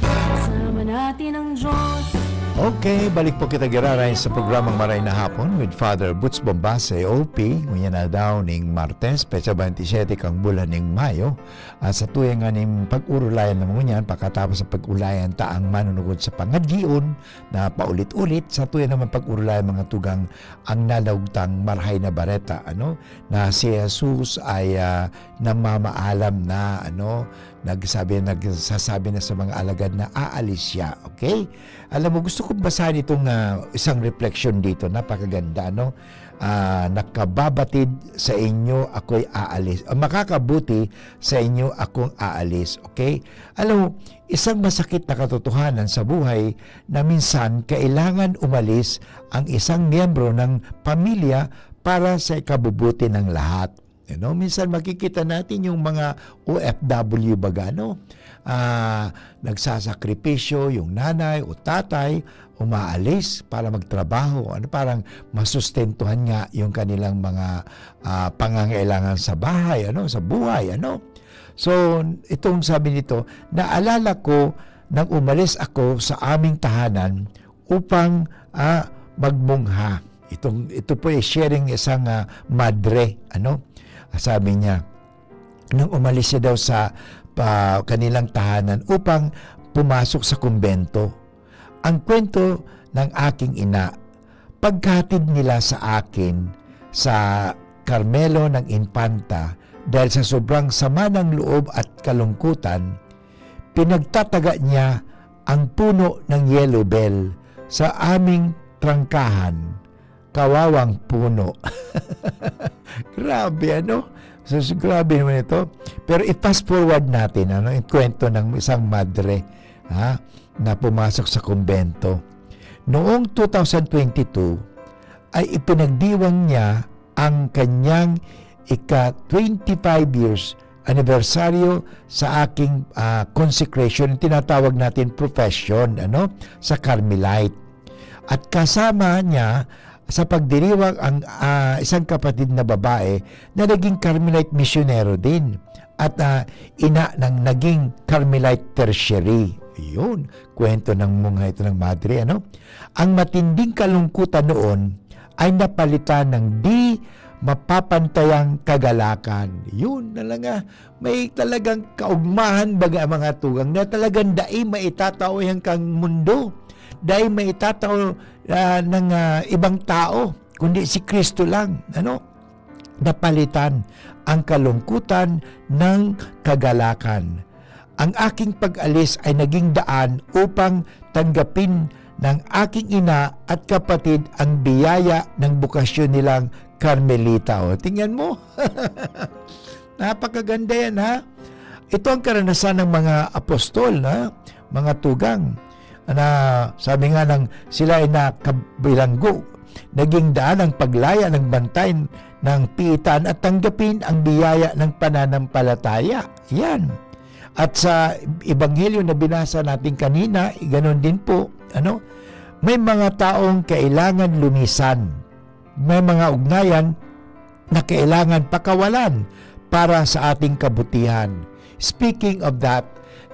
Kasama natin ang Diyos. Okay, balik po kita giraray sa programang Maray na Hapon with Father Boots Bombase, O P. Ngunyan na daw ning Martes, petsa twenty-seven kang bulan ning Mayo. At sa tuya nga ning pag-urulayan naman ngunyan, pakatapos sa pag-ulayan ta ang manunugod sa pangadyion na paulit-ulit, sa tuya naman pag-urulayan mga tugang ang nalaugtang marhay na bareta, ano, na si Jesus ay ah, namamaalam na, ano, nagsabi, nagsasabi na sa mga alagad na aalis siya. Okay? Alam mo, gusto kong basahin itong ah, isang reflection dito. Napakaganda, no? Ah, nakababatid sa inyo ako'y aalis. Ah, makakabuti sa inyo akong aalis. Okay? Alam mo, isang masakit na katotohanan sa buhay na minsan kailangan umalis ang isang miyembro ng pamilya para sa ikabubuti ng lahat. You know, minsan makikita natin yung mga O F W baga, no? Ah, nagsasakripisyo yung nanay o tatay, umaalis para magtrabaho. Ano, parang masustentuhan nga yung kanilang mga ah, pangangailangan sa bahay, ano, sa buhay, ano. So, itong sabi nito, naalala ko nang umalis ako sa aming tahanan upang ah, magmungha. Itong, ito po ay sharing isang ah, madre, ano. Sabi niya, nang umalis siya daw sa pa, kanilang tahanan upang pumasok sa kumbento. Ang kwento ng aking ina, pagkahatid nila sa akin sa Carmelo ng Infanta dahil sa sobrang sama ng loob at kalungkutan, pinagtataga niya ang puno ng yellow bell sa aming trangkahan. Kawawang puno. Grabe, ano? So, so, grabe naman ito. Pero i-fast forward natin, ano, yung kwento ng isang madre, ha, na pumasok sa kumbento. Noong two thousand twenty-two, ay ipinagdiwang niya ang kanyang ika twenty-five years anibersaryo sa aking ah, consecration, yung tinatawag natin profession, ano, sa Carmelite. At kasama niya sa pagdiriwang ang ah, isang kapatid na babae na naging Carmelite misyonero din at ah, ina ng naging Carmelite tertiary. Yun, kwento ng mga ito ng madre, ano? Ang matinding kalungkutan noon ay napalitan ng di mapapantayang kagalakan. Yun na lang nga, may talagang kaugmahan baga ang mga tugang na talagang dai maitatao yan kang mundo. Dai maitatao ah, ng ah, ibang tao, kundi si Kristo lang. Ano? Napalitan ang kalungkutan ng kagalakan. Ang aking pag-alis ay naging daan upang tanggapin ng aking ina at kapatid ang biyaya ng bokasyon nilang Carmelita. O, tingnan mo. Napakaganda yan, ha? Ito ang karanasan ng mga apostol, ha? Mga tugang, na sabi nga ng sila ay nakabilanggo. Naging daan ang paglaya ng bantay ng piitan at tanggapin ang biyaya ng pananampalataya. Yan. At sa ebanghelyo na binasa natin kanina, ganon din po, ano, may mga taong kailangan lumisan. May mga ugnayan na kailangan pakawalan para sa ating kabutihan. Speaking of that,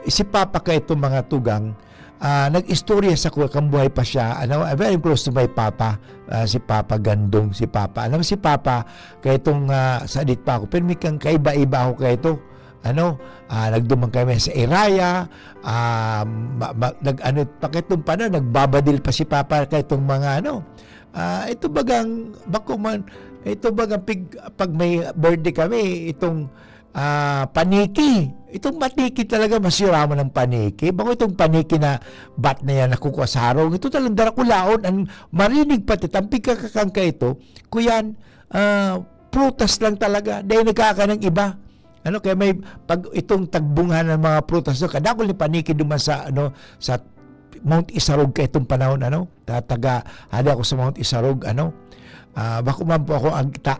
si Papa kaito, mga tugang, ah, nag-istorya sakuya kan buhay pa siya, ano, ah, very close to my papa, ah, si Papa Gandong, si Papa. Alam mo si Papa, kaya itong, ah, sadit pa ako, pero may kang kaiba-iba ako kaya ito. Ano, ah, nagduman kami sa Iraya, ah, ma-, ma-, nag-, ano, pa kaya itong panahon, nagbabadil pa si Papa kaya itong mga, ano, ah, ito bagang, bako man, ito bagang pig-, pag may birthday kami, itong, ah, paniki. Itong paniki talaga, masiraman ng paniki. Bako itong paniki na bat na yan, nakukua sa harong. Ito talagang darakulaon. Ang marinig pati, tampig kakakangka ito, kuyan, ah, prutas lang talaga. Dahil nagkaka ng iba. Ano, kaya may, pag itong tagbunga ng mga prutas, no, kadakol ni paniki duman sa, ano, sa Mount Isarog ka itong panahon, ano? Ta-, taga, hali ako sa Mount Isarog, ano? Ah, bako man po ako agta.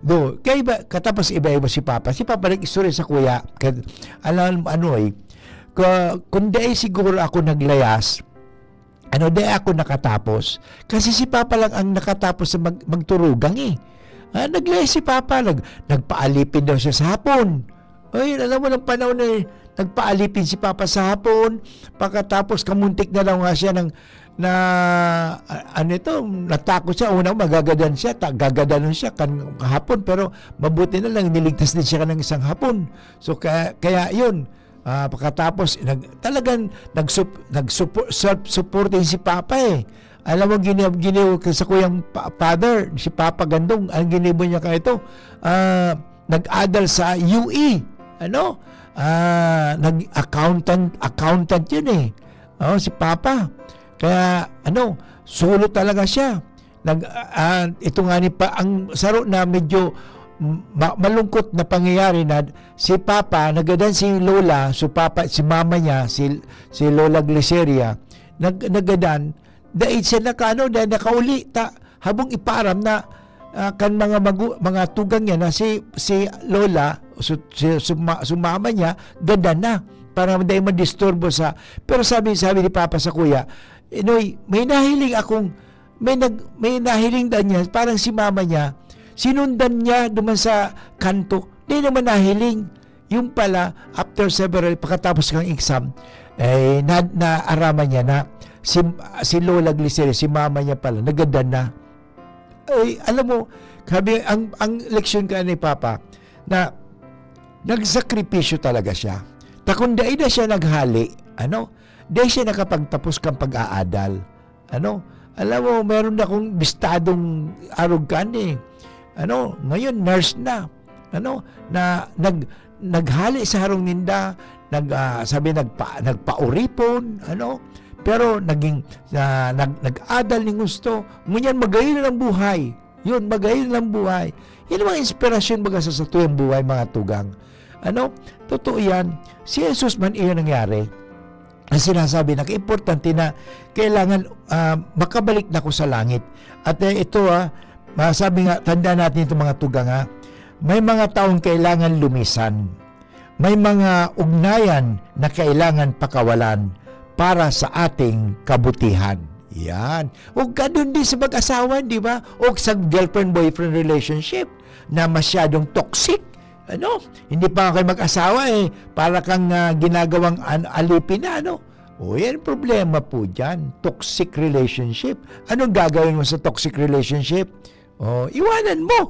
Do, kaya iba, katapos iba-iba si Papa. Si Papa nag-istorya sakuya, kad-, alam, ano eh, ka-, kung dai siguro ako naglayas, ano, dai ako nakatapos. Kasi si Papa lang ang nakatapos sa mag-, magturugang eh. Ah, naglayas si Papa, nag-, nagpaalipin daw siya sa hapon. Ay, alam mo, ng panahon na eh, nagpaalipin si Papa sa hapon, pagkatapos kamuntik na daw nga siya ng, na, a-, ano ito, natakot siya, una, magagadan siya, ta-, gagadanon siya kan hapon, pero mabuti na lang, niligtas din siya ng isang hapon. So, kaya, kaya yun, ah, pagkatapos, nag-, talagang nagsup-, nagsupo-, self-supporting si Papa eh. Alam mo, gini-, ginibo ko sa kuyang pa-, father, si Papa Gandong, ang ginibo niya ka ito, ah, nag-adal sa U E, ano? Ah, nag-accountant, accountant yun eh. Oh, si Papa. Kaya, ano, solo talaga siya. Nag-, ah, ito nga ni pa, ang saro na medyo ma-, malungkot na pangyayari na si Papa, nagadan si Lola, so Papa, si mama niya, si, si Lola Gliceria, nag-, nagadan, dai siya nakaano, dai nakauli, ta, habong ipaaram na, ah, kan mga magu-, mga tugang niya na si, si Lola, su-, si, suma-, sumama niya, gadan na, para dai madisturbo sa, pero sabi, sabi ni Papa sa kuya, "Inoy, may nahiling akong, may nag-, may nahiling daw niya, parang si mama niya, sinundan niya duman sa kanto, di naman nahiling." Yung pala, after several, pagkatapos ng exam, eh, na, naaraman niya na si, si Lola Glyceria, si mama niya pala, nagadan na. Ay, alam mo, sabi, ang, ang leksyon ka ni Papa, na nagsakripisyo talaga siya. Ta kung dai na siya naghali, ano, dai siya nakapagtapos kan pag-aadal. Ano, alam mo, meron akong bistadong arog kan eh. Ano, ngayon nurse na. Ano, na nag-, naghali sa harong ninda, nag, ah, sabi, nagpa-, nagpauripon, ano, pero naging, ah, nag-, nag-adal ning gusto. Ngunyan, magayon ang buhay. Yun, magayon ang buhay. Yan ang mga inspirasyon baga sa satuyang buhay, mga tugang. Ano? Totoo yan. Si Jesus man, iyon nangyari. Ang sinasabi na importante na kailangan, ah, makabalik na ako sa langit. At, eh, ito, ah, masabi nga, tandaan natin itong mga tugang, ah. May mga taong kailangan lumisan. May mga ugnayan na kailangan pakawalan para sa ating kabutihan. Yan. O ganun din sa mag-asawa, di ba? O sa girlfriend-boyfriend relationship na masyadong toxic. Ano? Hindi pa kayo mag-asawa eh. Para kang, ah, ginagawang an-, alipin na, ano? O, yan problema po dyan. Toxic relationship. Anong gagawin mo sa toxic relationship? O, iwanan mo.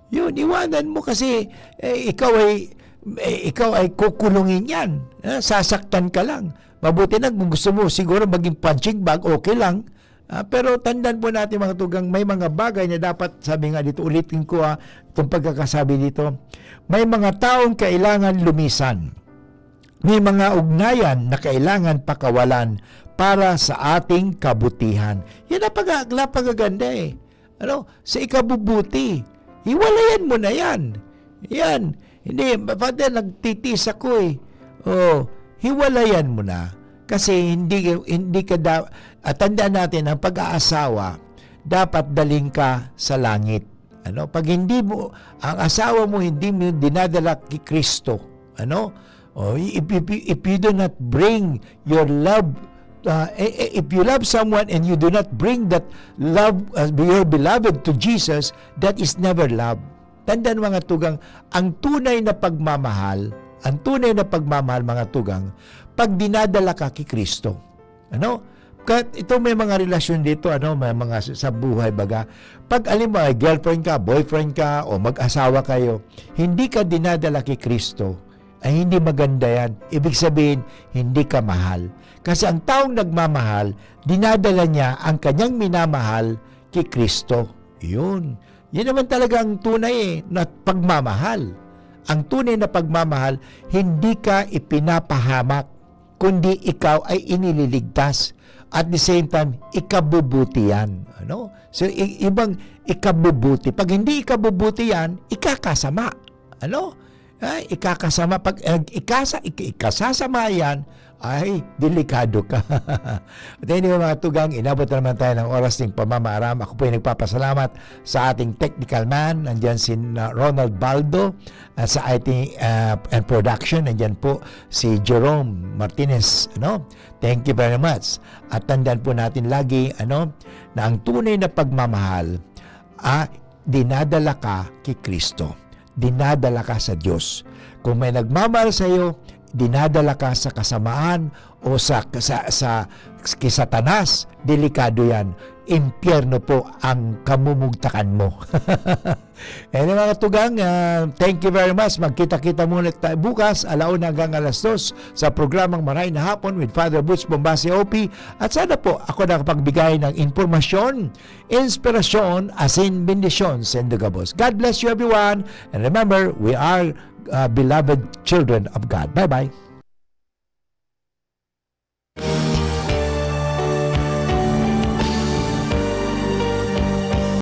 Yun, iwanan mo kasi, eh, ikaw ay, eh, ikaw ay kukulungin yan. Ah, sasaktan ka lang. Mabuti na kung gusto mo siguro maging punching bag, okay lang. Ah, pero tandaan po natin, mga tugang, may mga bagay na dapat, sabi nga dito, ulitin ko, ah, itong pagkakasabi dito, may mga taong kailangan lumisan. May mga ugnayan na kailangan pakawalan para sa ating kabutihan. Yan ang pag-, napakaganda eh. Ano? Sa ikabubuti. Hiwalayan mo na yan. Yan. Hindi, Father, nagtitiis ako eh. Oh, hiwalayan mo na. Kasi hindi, hindi ka da-, at tandaan natin, ang pag-aasawa, dapat daling ka sa langit. Ano? Pag hindi mo, ang asawa mo, hindi mo dinadala kay Kristo. Ano? Oh, if, if, if you do not bring your love, uh, eh, eh, if you love someone and you do not bring that love, uh, your beloved to Jesus, that is never love. Tandaan, mga tugang, ang tunay na pagmamahal, ang tunay na pagmamahal, mga tugang, pag dinadala ka ki Cristo. Ano? Kahit ito may mga relasyon dito, ano, may mga sa, sa buhay baga. Pag alam mo, ay girlfriend ka, boyfriend ka, o mag-asawa kayo, hindi ka dinadala ki Cristo, ay hindi maganda yan. Ibig sabihin, hindi ka mahal. Kasi ang taong nagmamahal, dinadala niya ang kanyang minamahal ki Cristo. Yun. Yan naman talaga ang tunay, eh, na pagmamahal. Ang tunay na pagmamahal, hindi ka ipinapahamak, kundi ikaw ay inililigtas. At the same time, ikabubuti yan. Ano? So, i-, ibang ikabubuti. Pag hindi ikabubuti yan, ikakasama. Ano? Ay, ikakasama. Pag, eh, ikasa-, ik-, ikasasama yan, ay, delikado ka. At anyway, mga tugang, inabot na naman tayo ng oras ng pamamaaram. Ako po ay nagpapasalamat sa ating technical man. Nandiyan si, uh, Ronald Baldo, at sa I T, uh, and production, nandiyan po si Jerome Martinez, ano? Thank you very much. At tandaan po natin lagi, ano, na ang tunay na pagmamahal, ah, dinadala ka ki Cristo. Dinadala ka sa Diyos. Kung may nagmamahal sa iyo, dinadala ka sa kasamaan o sa, sa, sa, ki Satanas, delikado yan. Impyerno po ang kamumugtakan mo. Anyway, mga tugang, ah, thank you very much. Magkita-kita muna tayo bukas, ala una hanggang alas dos, sa programang Maray na Hapon with Father Butch Bombase, O P. At sana po, ako nakapagbigay ng impormasyon, inspirasyon, asin bendisyon sa indo gabos. God bless you, everyone. And remember, we are, ah, beloved children of God. Bye-bye.